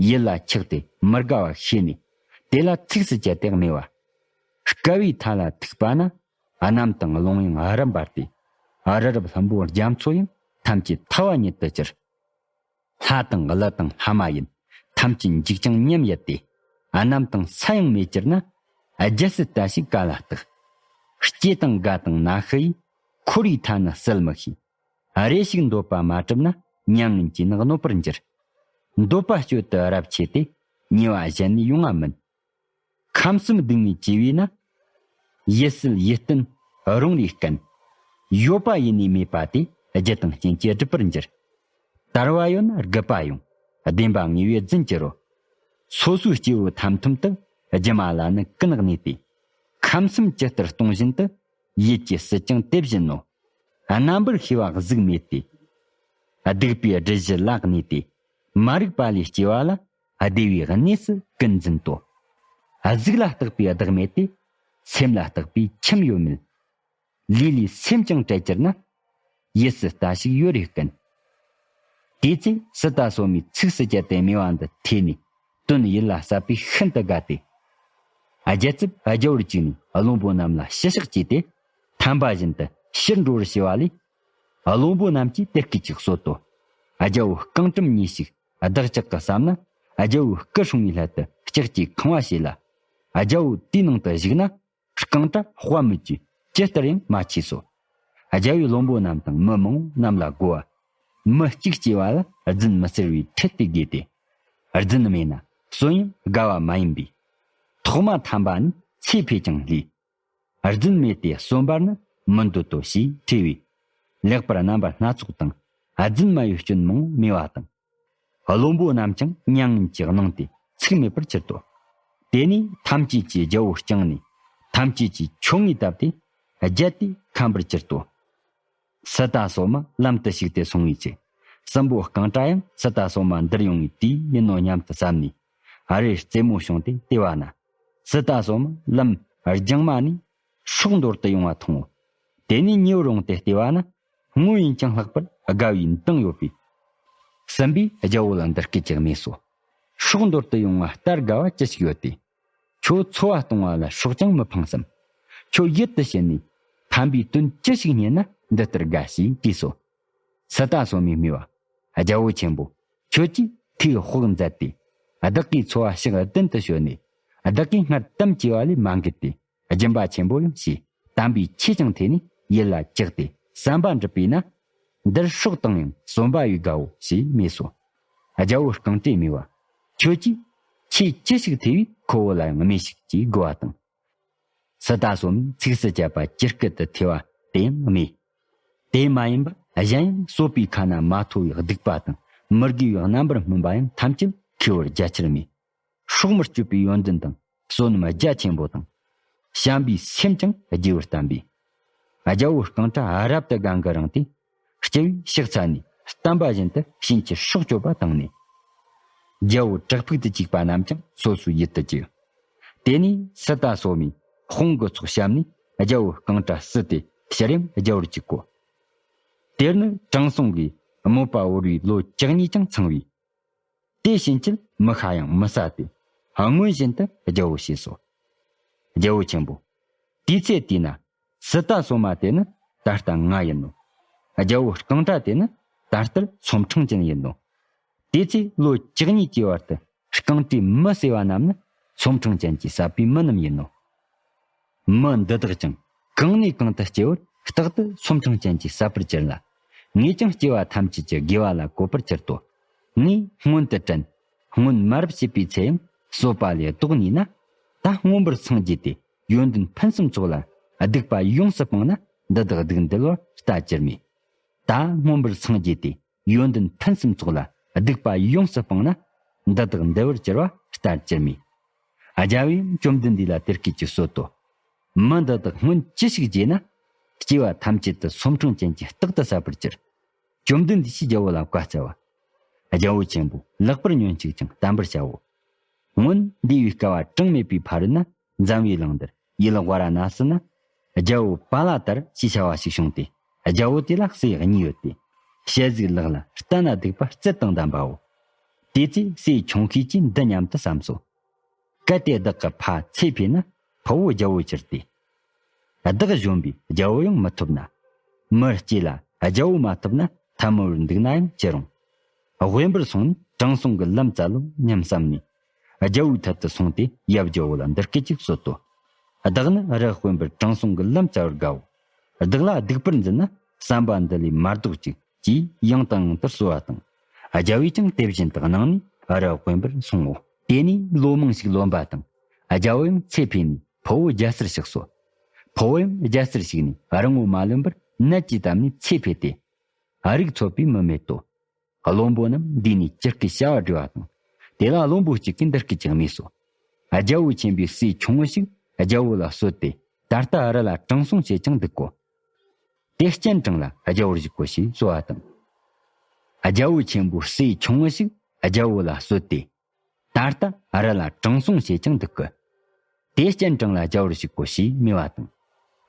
ཡུལ་ལ་ཆགས་ཏེ་མི་དགའ་བ་ཤེས་ནས། དེ་ལ་ཚིགས་སུ་བཅད་དེ་སྨྲས་པ། བསྐལ་པའི་མཐའ་ལ་ཐུག་པ་ན། གནམ་དང་རླུང་ཡང་རབ་འབར་ཏེ། རི་རབ་ལྷུན་པོ་རྒྱ་མཚོ་ཡང་ཐམས་ཅད་ཐལ་བ་ཉིད་དུ་གྱུར། ལྷ་དང་ཀླུ་དང་ལྷ་མ་ཡིན་ཐམས་ཅད་འཇིགས་ཀྱང་ཉམས་ཡལ་ཏེ། གནམ་དང་ས་ཡང་མེད་གྱུར་ན། རྒྱལ་སྲིད་ལྟ་ཞིག་ག་ལ་བརྟག། སྐྱེ་དང་རྒ་དང་ན་ཤི་ཡིས། འཁོར་བའི་མཐའ་ནི་བསལ་མི་ཤེས། རེ་ཞིག་འདོད་པ་མ་གྲུབ་ན། མྱ་ངན་གྱིས་ནི་གནོད་པར་འགྱུར། འདོད་པ་སྤྱོད་དུ་རབ་ཆེ་སྟེ། ཉེ་བ་གཞན་ནི་ཡོང་བ་མིན། ཁམས་གསུམ་སྡུག་བསྔལ་བྱས་པས་ན། ཡིད་སྲིད་ཡིད་རྟེན་རུང་རེའི་རྐྱེན། ཡོད་པ་ཡེ་ནས་མེད་པ་དེ། རྒྱུ་དང་རྐྱེན་གྱིས་སྒྲུབ་པར་འགྱུར། དལ་བ་ཡོད་ན་རྒུད་པ་ཡོང་། བདེན་པ་ངེས་པས་རྫུན་གྱི་རོ། སོ་སོའི་སྐྱེ་བོ་ཐམ་ཐམ་དུ། སྒྱུ་མ་ལ་ནི་ཀུན་གནས་ཏེ། ཁམས་གསུམ་ཇི་ལྟར་སྟོང་བཞིན་དུ། ཡིད་ཀྱིས་སྲིད་ཀྱང་དེ་བཞིན་ནོ། རྣམ་པར་ཤེས་པ་གཟུགས་མེད་དེ། སྡིག་པའི་སྒྲིབ་གཞི་ལ་གནས་ཏེ། མ་རིག་པ་ལས་སྐྱེ་བ་ལ། བདེ་བའི་གནས་སུ་ཀུན་འཛིན་ཏོ། གཟུགས་ལ་བརྟགས་པའི་བདག་མེད་དེ། སེམས་ལ་བརྟགས་པའི་ཁྱིམ་ཡོད་མེད། ལུས་ལས་སེམས་ཀྱང་བྲལ་གྱུར་ན། ཡིད་སྲིད་ལྟ་ཞིག་ཡོད་རེ་ཀུན། དེ་ཚེ་སི་ཏཱ་སོ་མའི་ཚིགས་སུ་བཅད་དེ་སྨྲས་པ་འདི་ཐོས་ནས། དོན་ཡིད་ལ་ཟབ་པས་ཤིན་ཏུ་དགའ་སྟེ། རྒྱལ་ཚབ་རྒྱལ་པོར་བཅུག་ནས་བློན་པོ་རྣམས་ལ་ཞུ་གཤེགས་བྱས་ཏེ། ཐམ་པ་བཞིན་དུ་ཕྱིར་འགྲོ་བར་བྱས་པ་ལས། བློན་པོ་རྣམས་ཀྱིས་དེ་སྐད་ཅེས་གསོལ་ཏོ། རྒྱལ་པོ་རྐང་གྲུམ་ཉིད་ཞིག་བདག་ཅག་གིས་བསམ་ན། རྒྱལ་པོའི་སྐུ་སྲུང་བའི་སླད་དུ་ལྕགས་ཀྱི་ཁང་བ་བྱས་ལ། རྒྱལ་པོ་དེའི་ནང་དུ་བཞུགས་ན། རྐང་གྲུ་དཔའ་མོད་ཀྱིས་ཇི་ལྟར་ཡང་མ་ཆས་སོ། རྒྱལ་པོའི་བློན་པོ་རྣམས་དང་མི་མང་པོ་རྣམས་ལ་བསྒོ་བ། མི་གཅིག་སྐྱེ་བ་ལ་རྫུན་མི་ཟེར་བའི་ཁྲིད་དེ་དགོས་ཏེ། རྫུན་སྨྲས་ན་གསོན་ཡང་དགའ་བ་མ་ཡིན་པས། ཐོག་མ་ཐམ་པ་ནི་ཚེ་འཕོས་ཀྱང་ལུས། རྫུན་སྨྲས་ཏེ་གསོན་པར་ནི་མི་འདོད་དོ་ཞེས་དྲིས་པས། ལེགས་པར་རྣམ་པ་སྣ་ཚོགས་དང་། རྫུན་སྨྲ་བའི་སྐྱོན་མང་པོ་སྨྲས་པ་དང་། བློན་པོ་རྣམས་ཀྱང་མྱ་ངན་གྱིས་གནང་སྟེ་ཚིག་མེད་པར་གྱུར་ཏོ། དེ་ནས་ཐམས་ཅད་ཀྱིས་རྒྱལ་པོ་བསྐྱངས་ནས། ཐམས་ཅད་ཀྱིས་མཆོད་ངོས་བཏབ་སྟེ། བརྒྱལ་ཏེ་ཁམས་པར་གྱུར་ཏོ། སི་ཏཱ་སོ་མ་ལམ་དུ་ཞུགས་ཏེ་སོང་བའི་ཚེ། སྲིན་པོ་རྐང་གྲུ་ཡང་སི་ཏཱ་སོ་མ་འདིར་ཡོང་བའི་དུས་ཡིན་ནོ་སྙམ་དུ་བསམས་ནས། ཨ་རེ་རྩེད་མོ་བྱུང་སྟེ་བལྟས་པ་ན། སི་ཏཱ་སོ་མ་ལམ་རྒྱང་མ་ནས་སྲོག་འདོར་དུ་ཡོང་བ་མཐོང་ངོ་། དེ་ནས་ཉེ་བར་ཡོང་སྟེ་བལྟས་པ་ན། སྔོ་ཡིན་ཀྱང་ལྷག་པར་དགའ་བའི་མདངས་ཡོད་པས། སྲིན་པོས་རྒྱལ་པོ་ལ་འདི་སྐད་ཅེས་སྨྲས་སོ། སྲོག་འདོར་དུ་ཡོང་བ་ལྟར་དགའ་བ་ཅི་ཞིག་ཡོད་དེ། ཁྱོད་འཚོ་བ་གཏོང་བ་ལ་སྲོག་ཀྱང་མི་ཕངས་སམ། ཁྱོད་ཡུལ་དུ་ཕྱིན་ནས་ཕན་པའི་དོན་ཅི་ཞིག་རྙེད་ན་འདི་ལྟར་དགའ་ཞེས་དྲིས་སོ། སི་ཏཱ་སོ་མས་སྨྲས་པ། རྒྱལ་པོ་ཆེན་པོ། ཁྱོད་ཀྱིས་ཐུགས་དཔག་མཛད་དེ། བདག་གིས་འཚོ་བ་ཕྱག་བདུན་དུ་བྱོན་ནས། བདག་གིས་སྔར་དམ་བཅས་པ་ལས་མ་འགལ་ཏེ། སྦྱིན་པ་ཆེན་པོ་ཡང་བྱས། དམ་པའི་ཆོས་ཀྱང་ཐོས་ནས་ཡིད་ལ་ཇགས་ཏེ་བསམ་པ་འགྲུབ་པས་ན། འདིར་སྲོག་བཏང་ཡང་གསོན་པ་ཡི་དགའ་བོ་ཞེས་སྨྲས་སོ། རྒྱལ་པོ་རྐང་གྲུས་སྨྲས་པ། ཁྱོད་ཀྱིས་ཆོས་ཅི་ཞིག་ཐོས་པས་ཁོ་བོ་ལ་ཡང་སྨྲོས་ཤིག་ཅེས་བསྒོ་བ་དང་། སི་ཏཱ་སོ་མས་ཚིགས་སུ་བཅད་པ་ཇི་སྐད་དུ་ཐོས་པ་དེ་ཡང་སྨྲས། དེ་མ་ཡིན་པ་གཞན་ཡང་གསོད་པའི་ཁ་ན་མ་ཐོ་བའི་སྡིག་པ་དང་མི་དགེ་བའི་རྣམ་པར་སྨིན་པ་ཡང་ཐམས་ཅད་མཁས་པར་རྒྱ་ཆེར་སྨྲས། སྲོག་མི་གཅོད་པའི་ཡོན་ཏན་དང་བསོད་ནམས་རྒྱ་ཆེན་པོ་དང་། བྱམས་པའི་སེམས་ཀྱང་རྒྱས་པར་བསྟན་པས། རྒྱལ་པོ་རྐང་གྲུ་རབ་ཏུ་དགའ་མགུ་རངས་ཏེ། སྤྱི་བོའི་ཕྱག་འཚལ་ནས་བསྟན་པ་བཞིན་དུ་བྱིན་གྱིས་སྲོག་གཅོད་པ་བཏང་ནས། རྒྱལ་པོ་བྲག་ཕུག་ཏུ་བཅུག་པ་རྣམས་ཀྱང་སོ་སོའི་ཡུལ་དུ་བཅུག། དེ་ནས་སི་ཏཱ་སོ་མས་དཔུང་གི་ཚོགས་བཤམས་ནས་རྒྱལ་པོའི་རྐང་གྲུ་བསུས་ཏེ་ཕྱིར་ཡང་རྒྱལ་པོར་བཅུག་གོ། དེར་ནི་དྲང་སྲོང་གིས་དམོད་པ་བོར་བའི་ལོ་བཅུ་གཉིས་ཀྱང་ཚང་བས། དེ་ཕྱིན་ཆད་མི་ཤ་ཡང་མི་ཟ་སྟེ། སྔོན་བཞིན་དུ་རྒྱལ་པོ་ཞེས་སོ། རྒྱལ་པོ་ཆེན་པོ། དུས་ཚེ་དེས་ན། སི་ཏཱ་སོ་མ་དེ་ནི་ད་ལྟ་ང་ཡིན་ནོ། རྒྱལ་པོ་རྐང་གྲྭ་དེ་ནི་ད་ལྟར་ཚོམ་ཕྲེང་ཅན་ཡིན་ནོ། དེ་ཚེ་ལོ་བཅུ་གཉིས་ཀྱི་བར་དུ་རྐང་གྲྭའི་མི་ཟེར་བ་རྣམས་ནི་ཚོམ་ཕྲེང་ཅན་གྱིས་བསད་པའི་མི་རྣམས་ཡིན་ནོ། མི་འདི་དག་ཀྱང་གང་ནས་གང་དུ་སྐྱེ་བར་རྟག་ཏུ་ཚོམ་ཕྲེང་ཅན་གྱིས་བསད་པར་གྱུར་ལ། ངས་ཀྱང་སྐྱེ་བ་ཐམས་ཅད་ཀྱི་དགེ་བ་ལ་བཀོད་པར་གྱུར་ཏོ། ངས་སྔོན་དུ་དྲན། སྔོན་མ་རབས་བྱེད་པའི་ཚེ་ཡང་གསོད་པ་ལས་ལྡོག་ནུས་ན། ད་མངོན་པར་སངས་རྒྱས་ཏེ་ཡོན་ཏན་ཕུན་སུམ་ཚོགས་ལ་སྡིག་པ་ཡོངས་སུ་སྤངས་ན་འདི་དག་སྡིག་འདུལ་བར་ལྟ་གྱུར་མེད། ད་མངོན་པར་སངས་རྒྱས་ཏེ་ཡོན་ཏན་ཕུན་སུམ་ཚོགས་ལ་སྡིག་པ་ཡོངས་སུ་སྤངས་ན་འདི་དག་འདུལ་བར་འགྱུར་བ་ལྟ་གྱུར་མེད། རྒྱལ་པོས་བཅོམ་ལྡན་འདས་ལ་དེ་སྐད་ཅེས་གསོལ་ཏོ། མི་འདི་དག་སྔོན་ཅི་ཞིག་བགྱིས་ན། སྐྱེ་བ་ཐམས་ཅད་དུ་ཚོམ་ཕྲེང་ཅན་གྱིས་རྟག་ཏུ་བསད་པར་གྱུར། བཅོམ་ལྡན་འདས་ཀྱིས་རྒྱལ་པོ་ལ་བཀའ་སྩལ་པ། རྒྱལ་པོ་ཆེན་པོ། ལེགས་པར་ཉོན་ཅིག་ཅིང་བསྟན་པར་བྱའོ། སྔོན་འདས་པའི་བསྐལ་པ་གྲངས་མེད་པའི་ཕ་རོལ་ན། འཛམ་བུའི་གླིང་འདིར་ཡུལ་ཝཱ་ར་ཎ་སི་ན། རྒྱལ་པོ་པཱ་ལ་ཏར་ཞེས་བྱ་བ་ཞིག་བྱུང་སྟེ། རྒྱལ་པོ་དེ་ལ་སྲས་གཉིས་ཡོད་དེ། ཞལ་གཟིགས་ལག་ལ་སྟན་ན་སྡིག་པ་རྩལ་དང་ལྡན་པའོ། དེ་ཚེ་སྲས་ཆུང་ཤོས་ཀྱིས་འདི་སྙམ་དུ་བསམས་སོ། གལ་ཏེ་བདག་གི་ཕ་ཚེ་འཕོས་ན་ཕུ་བོ་རྒྱལ་པོར་གྱུར་ཏེ། བདག་གཞོན་པས་རྒྱལ་པོ་ཡང་མི་ཐོབ་ན། མི་སྐྱེས་ལ་རྒྱལ་པོ་མ་ཐོབ་ན་ཐལ་མོ་བར་འདུག་ན་ཡང་ཅི་རུང་། དབེན་པར་སོང་ནས་དྲང་སྲོང་གི་ལམ་བཙལ་ལོ་སྙམ་བསམས་ནས། རྒྱལ་པོའི་ཐད་དུ་སོང་སྟེ་ཡབ་རྒྱལ་པོ་ལ་འདི་སྐད་ཅེས་གསོལ་ཏོ། བདག་ནི་རི་དབེན་པར་དྲང་སྲོང་གི་ལམ་བཙལ་བར་དགའོ། བདག་ལ་སྡིག་པར་འཛིན་ན་བསམ་པ་འདི་ལས་མ་ལྡོག་ཅིག་ཅེས་ཡང་དང་ཡང་དུ་གསོལ་བ་དང་། རྒྱལ་པོས་ཀྱང་དེ་བཞིན་དུ་གནང་ནས་རི་དབེན་པར་སོང་ངོ་། དེ་ནས་ལོ་མང་ཞིག་ལོན་པ་དང་། རྒྱལ་པོ་ཡང་ཚེ་འཕོས་ནས་ཕུ་བོ་རྒྱལ་སར་གཤེགས་སོ། ཕུ་བོ་ཡང་རྒྱལ་སར་གཤེགས་ནས་རིང་པོ་མ་ལོན་པར་ནད་ཀྱིས་བཏབ་ནས་ཚེ་འཕོས་ཏེ། རིགས་འཚོ་བས་མི་མེད་དོ། བློན་པོ་རྣམས་འདུས་ནས་ཇི་སྐད་བྱ་བ་བསྒྲུབས་པ་དང་། དེ་ལ་བློན་པོ་གཅིག་གིས་འདི་སྐད་ཅེས་སྨྲས་སོ། རྒྱལ་པོ་ཆེན་པོའི་སྲས་ཆུང་ངུ་ཞིག་རྒྱལ་པོ་ལ་གསོལ་ཏེ། ད་ལྟ་རི་ལ་དྲང་སྲོང་བྱས་ཀྱང་འདུག་གོ། དེ་སྤྱན་དྲངས་ལ་རྒྱལ་པོར་གཟིགས་གོ་ཞེས་གསོལ་བ་དང་། རྒྱལ་པོ་ཆེན་པོའི་སྲས་ཆུང་ངུ་ཞིག་རྒྱལ་པོ་ལ་གསོལ་ཏེ། ད་ལྟ་རི་ལ་དྲང་སྲོང་བྱས་ཀྱང་འདུག་གི། དེ་སྤྱན་དྲངས་ལ་རྒྱལ་པོར་གཟིགས་གོ་ཞེས་སྨྲས་པ་དང་།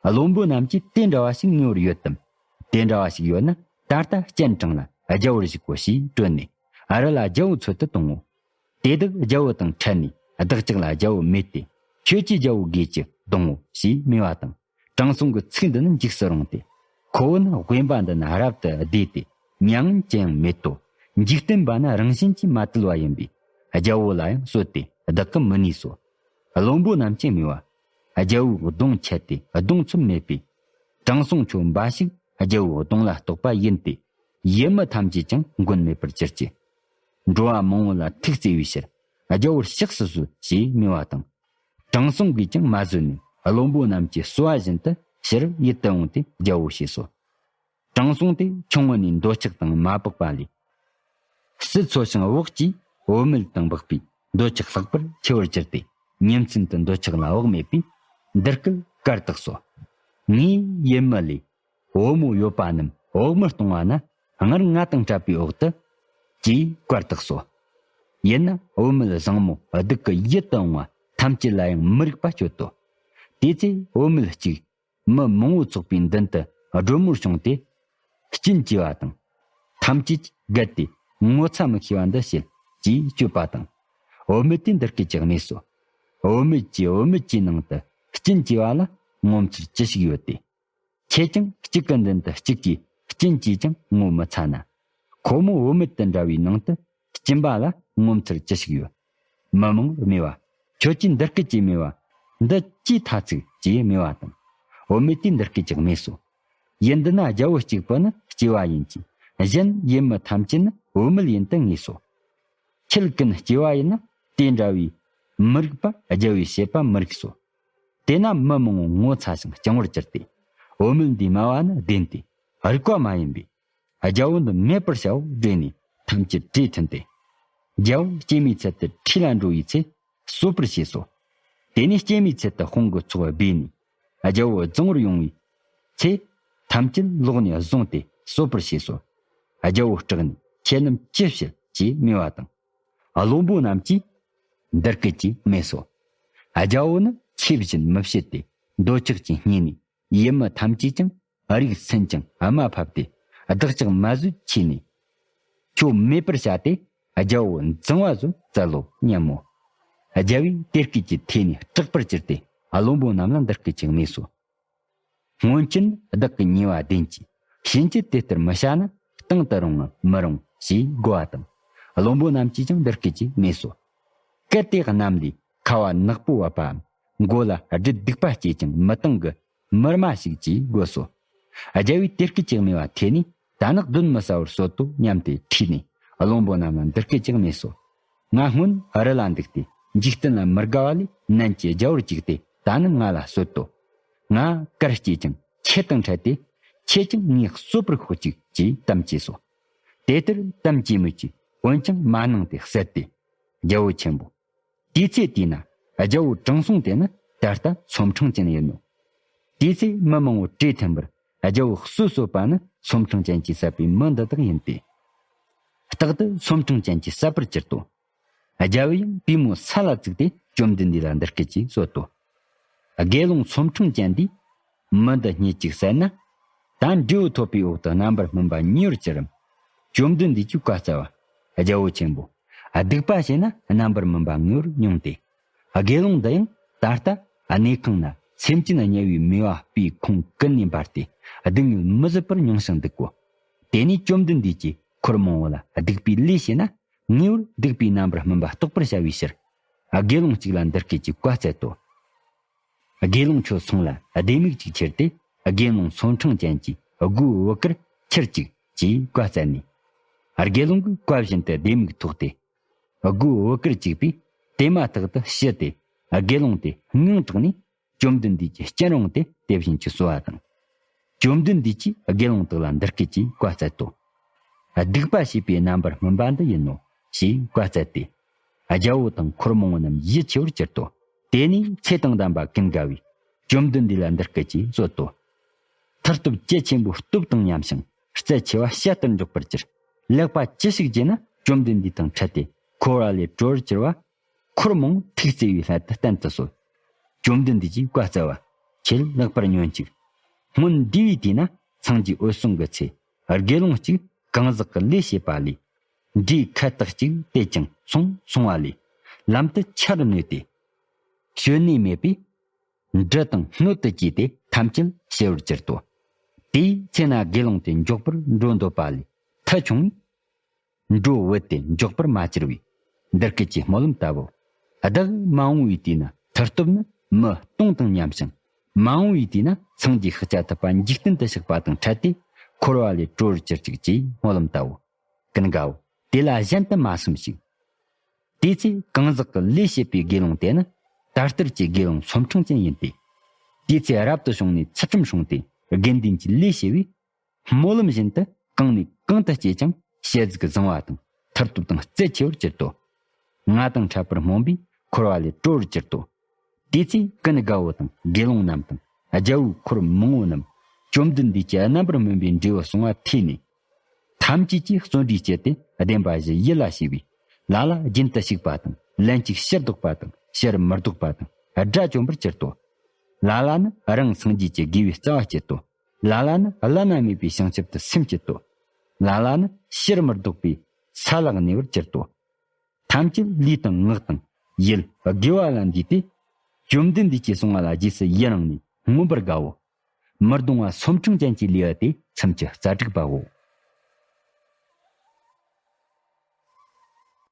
བློན་པོ་རྣམས་ཀྱིས་དེ་འདྲ་བ་ཞིག་ངེས་པར་ཡོད་དམ། དེ་འདྲ་བ་ཞིག་ཡོད་ན་ད་ལྟ་སྤྱན་དྲངས་ལ་རྒྱལ་པོར་གཟིགས་གོ་ཞེས་བཀྲོལ་ནས་རི་ལ་རྒྱལ་པོ་འཚོལ་དུ་གཏོང་ངོ་། དེ་དག་རྒྱལ་པོ་དང་འཕྲད་ནས་བདག་ཅག་ལ་རྒྱལ་པོ་མེད་དེ། ཁྱོད་ཀྱིས་རྒྱལ་པོ་དགོས་ཀྱི་གཏོང་ངོ་ཞེས་སྨྲས་པ་དང་། དྲང་སྲོང་གི་ཚིག་འདི་ནི་འཇིགས་སུ་རུང་སྟེ། ཁོ་བོ་ནི་དབེན་པ་འདི་ན་རབ་ཏུ་བདེ་སྟེ་མྱ་ངན་ཅི་ཡང་མེད་དོ། འཇིག་རྟེན་པ་ནི་རང་བཞིན་གྱིས་མ་དུལ་བ་ཡིན་པས་རྒྱལ་པོ་ལ་ཡང་གསོལ་ཏེ་བདག་གིས་མི་ནུས་སོ། བློན་པོ་རྣམས་ཀྱིས་སྨྲས་པ། རྒྱལ་པོའི་གདོང་ཆད་དེ་གདོང་ཚུམ་མེད་པས། དྲང་སྲོང་ཁྱོད་འབའ་ཞིག་རྒྱལ་པོའི་གདོང་ལ་གཏོགས་པ་ཡིན་ཏེ། ཡུལ་མི་ཐམས་ཅད་ཀྱང་མགོན་མེད་པར་གྱུར་ཅིག། འགྲོ་བ་མང་པོ་ལ་ཐུགས་བརྩེ་བའི་ཕྱིར་རྒྱལ་པོར་གཤེགས་སུ་གསོལ་ཞེས་སྨྲས་པ་དང་། དྲང་སྲོང་གིས་ཀྱང་མ་བཟོད་ནས་བློན་པོ་རྣམས་ཀྱིས་གསོལ་བ་བཞིན་དུ་ཕྱིར་ཡུལ་དུ་འོངས་ཏེ་རྒྱལ་པོར་གཤེགས་སོ། དྲང་སྲོང་དེ་ཆུང་ངུ་ནས་འདོད་ཆགས་དང་མ་བག་པ་ལས། སྲིད་འཚོལ་ཞིང་བག་གིས་བུད་མེད་དང་འབགས་པའི་འདོད་ཆགས་ལྷག་པར་ཆེ་བར་གྱུར་ཏེ། ཉིན་མཚན་དུ་འདོད་ཆགས་ལ་བག་མེད་པས་འདི་སྐད་བཀར་བཏགས་སོ། ངའི་ཡུལ་མི་ལས་བུ་མོ་ཡོད་པ་རྣམས་བག་མི་གཏོང་བ་ན་སྔར་ང་དང་འཕྲད་པའི་འོག་ཏུ་ཅེས་བཀར་བཏགས་སོ། ཡིན་ན་བུད་མེད་བཟང་མོ་སྡུག་གི་ཡུལ་དུ་འོང་བ་ཐམས་ཅད་ལ་ཡང་མི་རིགས་པ་སྤྱོད་དོ། དེ་ཚེ་བུད་མེད་གཅིག་མི་མང་པོ་ཚོགས་པའི་མདུན་དུ་སྒྲོལ་མོར་བྱུང་སྟེ། སྐྱིན་གྱིས་པ་དང་། ཐམས་ཅད་བརྒལ་ཏེ་ངོ་ཚ་མི་ཤེས་པ་འདི་བྱེད་ཅེས་སྤྱོད་པ་དང་། བུད་མེད་དེས་འདི་སྐད་ཅེས་སྨྲས་སོ། བུད་མེད་ཀྱིས་བུད་མེད་ཀྱི་ནང་དུ་སྐྱིན་གྱིས་པ་ལ་ངོ་མཚར་ཅི་ཞིག་ཡོད་དེ། ཁྱེད་ཀྱང་གཅིག་གི་མདུན་དུ་གཅིག་གིས་སྐྱིན་གྱིས་ཀྱང་ངོ་མི་ཚ་ན། ཁོ་མོ་བུད་མེད་དུ་འདྲ་བའི་ནང་དུ་སྐྱིན་པ་ལ་ངོ་མཚར་ཅི་ཞིག་ཡོད། མི་མང་སྨྲས་པ། ཁྱོད་ཀྱིས་འདི་སྐད་ཅེས་སྨྲས་པ། འདི་ཅིའི་ཐ་ཚིག་ཅེས་སྨྲས་པ་དང་། བུད་མེད་དེས་འདི་སྐད་ཅེས་སྨྲས་སོ། ཡུལ་འདི་ན་རྒྱལ་པོ་གཅིག་པུ་ནི་སྐྱེས་པ་ཡིན་གྱི། གཞན་ཡུལ་མི་ཐམས་ཅད་ནི་བུད་མེད་ཡིན་དུ་ངེས་སོ། ཁྱེད་ཀུན་སྐྱེས་པ་ཡིན་ན་དེ་འདྲ་བའི་མི་རིགས་པ་རྒྱལ་པོའི་བྱེད་པ་མི་རིགས་སོ། དེས་ན་མི་མང་པོ་ངོ་ཚ་ཞིང་སྐྱང་བར་གྱུར་ཏེ། བུད་མེད་འདིས་སྨྲ་བ་ནི་བདེན་ཏེ་རིགས་པ་མ་ཡིན་པས། རྒྱལ་པོ་འདི་མེད་པར་བྱའོ་བགྲེས་ནས་ཐམས་ཅད་གྲོས་མཐུན་ཏེ། རྒྱལ་པོ་སྐྱེད་མོས་ཚལ་དུ་ཁྲིད་ལ་འགྲོ་བའི་ཚེ་གསོད་པར་བྱས་སོ། དེ་ནས་སྐྱེད་མོས་ཚལ་དུ་དཔུང་གི་ཚོགས་སྦས་ནས་རྒྱལ་པོ་རྫོང་བར་ཡོང་བའི་ཚེ་ཐམས་ཅད་ལོག་ནས་བཟུང་སྟེ་གསོད་པར་བྱས་སོ། རྒྱལ་པོ་སྐྲག་ནས་ཁྱེད་རྣམས་ཅི་བྱེད་ཅེས་སྨྲས་པ་དང་། བློན་པོ་རྣམས་ཀྱིས་འདི་སྐད་ཅེས་སྨྲས་སོ། རྒྱལ་པོ་ནི་ཆོས་བཞིན་མི་བྱེད་དེ་འདོད་ཆགས་ཀྱིས་བསྙེན་ནས། ཡུལ་མི་ཐམས་ཅད་ཀྱང་རིགས་སུན་ཅིང་རྨ་ཕབ་སྟེ་བདག་ཅག་མ་བཟོད་ཆེ་ནས། ཁྱོད་མེད་པར་བྱ་སྟེ་རྒྱལ་པོ་འཛིང་བ་བཟོ་བཙལ་ལོ་སྙམ་མོ། རྒྱལ་བོས་དེ་སྐད་ཀྱི་ཐོས་ནས་སྐྲག་པར་གྱུར་ཏེ། བློན་པོ་རྣམས་ལ་འདི་སྐད་ཅེས་སྨྲས་སོ། སྔོན་ཆད་བདག་གི་ཉེས་པ་བདེན་གྱི། ཕྱིན་ཆད་དེ་ལྟར་མི་བྱ་ན། བཏང་དུ་རུང་ངམ་མི་རུང་ཞེས་བསྒོ་བ་དང་། བློན་པོ་རྣམས་ཀྱིས་ཀྱང་འདི་སྐད་ཅེས་སྨྲས་སོ། གལ་ཏེ་གནམ་ལས་ཁ་བ་ནག་པོ་བབས་པའམ། མགོ་ལ་སྦྲུལ་གདུག་པ་སྐྱེས་ཀྱང་མི་བཏང་གི། མི་སྨྲ་ཞིག་ཅེས་བསྒོས་སོ། རྒྱལ་བོས་དེ་སྐད་ཅེས་སྨྲས་པ་ཐོས་ནས། ད་ནི་གདོན་མི་ཟ་བར་གསོད་དོ་སྙམ་སྟེ་ཁྲོས་ནས། བློན་པོ་རྣམས་ལ་འདི་སྐད་ཅེས་སྨྲས་སོ། ང་སྔོན་རི་ལ་འདུག་སྟེ། འཇིག་རྟེན་ལ་མི་དགའ་བ་ལས་ནན་གྱིས་རྒྱལ་བོར་བཅུག་སྟེ། ད་ནི་ང་ལ་གསོད་དོ། ང་གར་སྐྱེས་ཀྱང་ཁྱེད་དང་འཕྲད་དེ། ཁྱེད་ཀྱང་ངའི་གསོད་པར་ཤོག་ཅིག་ཅེས་གཏམ་བྱས་སོ། དེ་ལྟར་གཏམ་བྱས་མོད་ཀྱི། འོན་ཀྱང་མ་གནང་སྟེ་བསད་དེ། རྒྱལ་བོ་ཆེན་པོ། དེའི་ཚེ་དེས་ན་རྒྱལ་བོ་དྲང་སྲོང་དེ་ནི་ད་ལྟ་ཚོམ་ཕྲེང་ཅན་ཡིན་ནོ། དེའི་ཚེ་མི་མང་པོ་བྲོས་ཐོན་པར། རྒྱལ་བོ་གསོད་གསོད་པ་ནི་ཚོམ་ཕྲེང་ཅན་གྱིས་བསད་པའི་མི་འདི་དག་ཡིན་ཏེ། རྟག་ཏུ་ཚོམ་ཕྲེང་ཅན་གྱིས་བསད་པར་གྱུར་ཏོ། རྒྱལ་བོ་ཡང་པུས་མོ་ས་ལ་བཙུགས་ཏེ། བཅོམ་ལྡན་འདས་ལ་འདི་སྐད་ཅེས་གསོལ་ཏོ། དགེ་སློང་ཚོམ་ཕྲེང་ཅན་འདིས་མི་འདི་སྙེད་ཅིག་བསད་ན། ད་འབྲས་བུ་ཐོབ་པའི་འོག་ཏུ་རྣམ་པར་སྨིན་པ་ཉེ་བར་གྱུར་རམ། བཅོམ་ལྡན་འདས་ཀྱིས་བཀའ་སྩལ་པ། རྒྱལ་བོ་ཆེན་པོ། སྡིག་པ་བྱས་ན་རྣམ་པར་སྨིན་པ་ངེས་པར་མྱོང་སྟེ། དགེ་སློང་འདི་ཡང་ད་ལྟ་གནས་ཁང་ན་སེམས་ཅན་དམྱལ་བའི་མེ་བ་སྤོས་ཁོང་ཀུན་ནས་འབར་ཏེ། སྡུག་བསྔལ་མི་བཟོད་པར་མྱོང་ཞིང་འདུག་གོ། དེ་ནས་བཅོམ་ལྡན་འདས་ཀྱིས་འཁོར་མང་པོ་ལ་སྡིག་པའི་ལས་བྱས་ན། ངེས་པར་སྡིག་པའི་རྣམ་པར་སྨིན་པ་རྟོགས་པར་བྱ་བའི་ཕྱིར། དགེ་སློང་གཅིག་ལ་འདི་སྐད་ཅེས་བཀའ་སྩལ་ཏོ། དགེ་སློང་ཁྱོད་སོང་ལ་ལྡེ་མིག་ཅིག་ཁྱེར་ཏེ། དགེ་སློང་ཚོམ་ཕྲེང་ཅན་གྱི་སྒོའི་བུ་གར་ཁྱེར་ཅིག་ཅེས་བཀའ་སྩལ་ནས། དགེ་སློང་གིས་བཀའ་བཞིན་དུ་ལྡེ་མིག་ཐོགས་ཏེ། སྒོའི་བུ་གར་བཅུག་པས་དེ་མ་ཐག་ཏུ་ཞི་སྟེ། དགེ་སློང་དེ་ངང་དྲགས་ནས། བཅོམ་ལྡན་འདས་ཀྱི་སྤྱན་རུང་སྟེ་དེ་བཞིན་གྱི་གསོལ་བ་དང་། བཅོམ་ལྡན་འདས་ཀྱིས་དགེ་སློང་དག་ལ་འདི་སྐད་ཅེས་བཀའ་སྩལ་ཏོ། སྡིག་པ་བྱས་པའི་རྣམ་པར་སྨིན་པ་འདི་ཡིན་ནོ་ཞེས་བཀའ་སྩལ་ཏེ། རྒྱལ་པོ་དང་འཁོར་མང་པོ་རྣམས་ཡིད་ཆེས་པར་གྱུར་ཏོ། དེ་ནས་ཚེ་དང་ལྡན་པ་ཀུན་དགའ་བོས་བཅོམ་ལྡན་འདས་ལ་འདི་སྐད་ཅེས་གསོལ་ཏོ། མཐུ་སྟོབས་ཀྱི་ཆེན་པོའི་སྟོབས་དང་མཉམ་ཞིང་རྩལ་ཆེ་བ་བཤད་དུ་འཇོག་པར་གྱུར། ལེགས་པ་ཅི་ཞིག་བགྱིས་ན་བཅོམ་ལྡན་འདས་དང་འཕྲད་དེ་འཁོར་བ་ལས་གྲོལ་བར་གྱུར་པ། འཁོར་མང་པོ་ཐུགས་བརྩེ་བའི་སླད་དུ་བསྟན་དུ་གསོལ། བཅོམ་ལྡན་འདས་ཀྱིས་བཀའ་སྩལ་པ། ཁྱེད་ལེགས་པར་ཉོན་ཅིག། སྔོན་འདས་པའི་དུས་ན་སངས་རྒྱས་འོད་སྲུང་གི་ཚེ། དགེ་སློང་གཅིག་གང་ཟག་གི་ལས་བྱེད་པ་ལས། འབྲས་ཁལ་དག་ཅིག་དེད་ཅིང་སོང་། སོང་བ་ལས་ལམ་དུ་ཆར་གནོད་དེ། གཞོན་ནུ་མེད་པས་འབྲུ་དང་སྣོད་དུ་གྱེས་ཏེ་ཐམས་ཅད་ཞི་བར་གྱུར་ཏོ། དེའི་ཚེ་ན་དགེ་སློང་དེ་མགྱོགས་པར་འགྲོ་འདོད་པ་ལས་མཐུ་ཆུང་བས། འགྲོ་བུད་དེ་མགྱོགས་པར་མ་གྱུར་བས། འདི་སྐད་ཅེས་སྨོན་ལམ་བཏབ་བོ། བདག་མ་འོངས་པའི་དུས་ན་མཐུ་སྟོབས་ནི་མི་སྟོང་དང་མཉམ་ཞིང་། མ་འོངས་པའི་དུས་ན་སངས་རྒྱས་ཤཱཀྱ་ཐུབ་པ་འཇིག་རྟེན་དུ་གཤེགས་པ་དང་འཕྲད་དེ་འཁོར་བ་ལས་གྲོལ་བར་གྱུར་ཅིག་ཅེས་སྨོན་ལམ་བཏབ་བོ། ཀུན་དགའ་བོ། དེ་ལ་གཞན་དུ་མ་སོམས་ཤིག། དེའི་ཚེ་གང་ཟག་གི་ལས་བྱེད་པའི་དགེ་སློང་དེ་ནི་ད་ལྟར་གྱི་དགེ་སློང་ཚོམ་ཕྲེང་ཅན་ཡིན་ཏེ། དེའི་ཚེ་རབ་ཏུ་བྱུང་ནས་ཚུལ་ཁྲིམས་སྲུང་སྟེ་དགེ་འདུན་གྱི་ལས་བྱས་པས། སྨོན་ལམ་བཞིན་དུ་གང་ནས་གང་དུ་སྐྱེས་ཀྱང་ཞལ་གཟིགས་བཟང་བ་དང་མཐུ་སྟོབས་དང་རྩལ་ཆེ་བར་གྱུར་ཏོ། ང་དང་འཕྲད་པར་སྨོན་པས་འཁོར་བ་ལས་གྲོལ་བར་གྱུར་ཏོ། དེའི་ཚེ་ཀུན་དགའ་བོ་དང་དགེ་སློང་རྣམས་དང་རྒྱལ་པོའི་འཁོར་མང་པོ་རྣམས་བཅོམ་ལྡན་འདས་ཀྱི་རྣམ་པར་སྨིན་པའི་འབྲས་བུ་གསུང་བ་ཐོས་ནས། ཐམས་ཅད་ཀྱིས་བརྩོན་འགྲུས་སྐྱེད་དེ་བདེན་པ་བཞི་ཡིད་ལ་བྱས་པས། ལ་ལ་རྒྱུན་དུ་ཞུགས་པ་དང་། ལན་གཅིག་ཕྱིར་ལྡོག་པ་དང་། ཕྱིར་མི་ལྡོག་པ་དང་། དགྲ་བཅོམ་པར་གྱུར་ཏོ། ལ་ལ་ནི་རང་སངས་རྒྱས་ཀྱི་དགེ་བའི་རྩ་བ་བསྐྱེད་དོ། ལ་ལ་ནི་བླ་ན་མེད་པའི་བྱང་ཆུབ་ཏུ་སེམས་བསྐྱེད་དོ། ལ་ལ་ནི་ཕྱིར་མི་ལྡོག་པའི་ས་ལ་གནས་པར་གྱུར་ཏོ། ཐམས་ཅད་ལུས་དང་ངག་དང་ཡིད་དགེ་བ་ལ་འདུས་ཏེ། བཅོམ་ལྡན་འདས་ཀྱིས་གསུངས་པ་ལ་རྗེས་སུ་ཡི་རང་ནས་མངོན་པར་དགའ་བོ། མི་གདུང་བ་ཚོམ་ཕྲེང་ཅན་གྱི་ལེའུ་སྟེ་མཚམས་ཀྱི་རྩ་དྲུག་པའོ།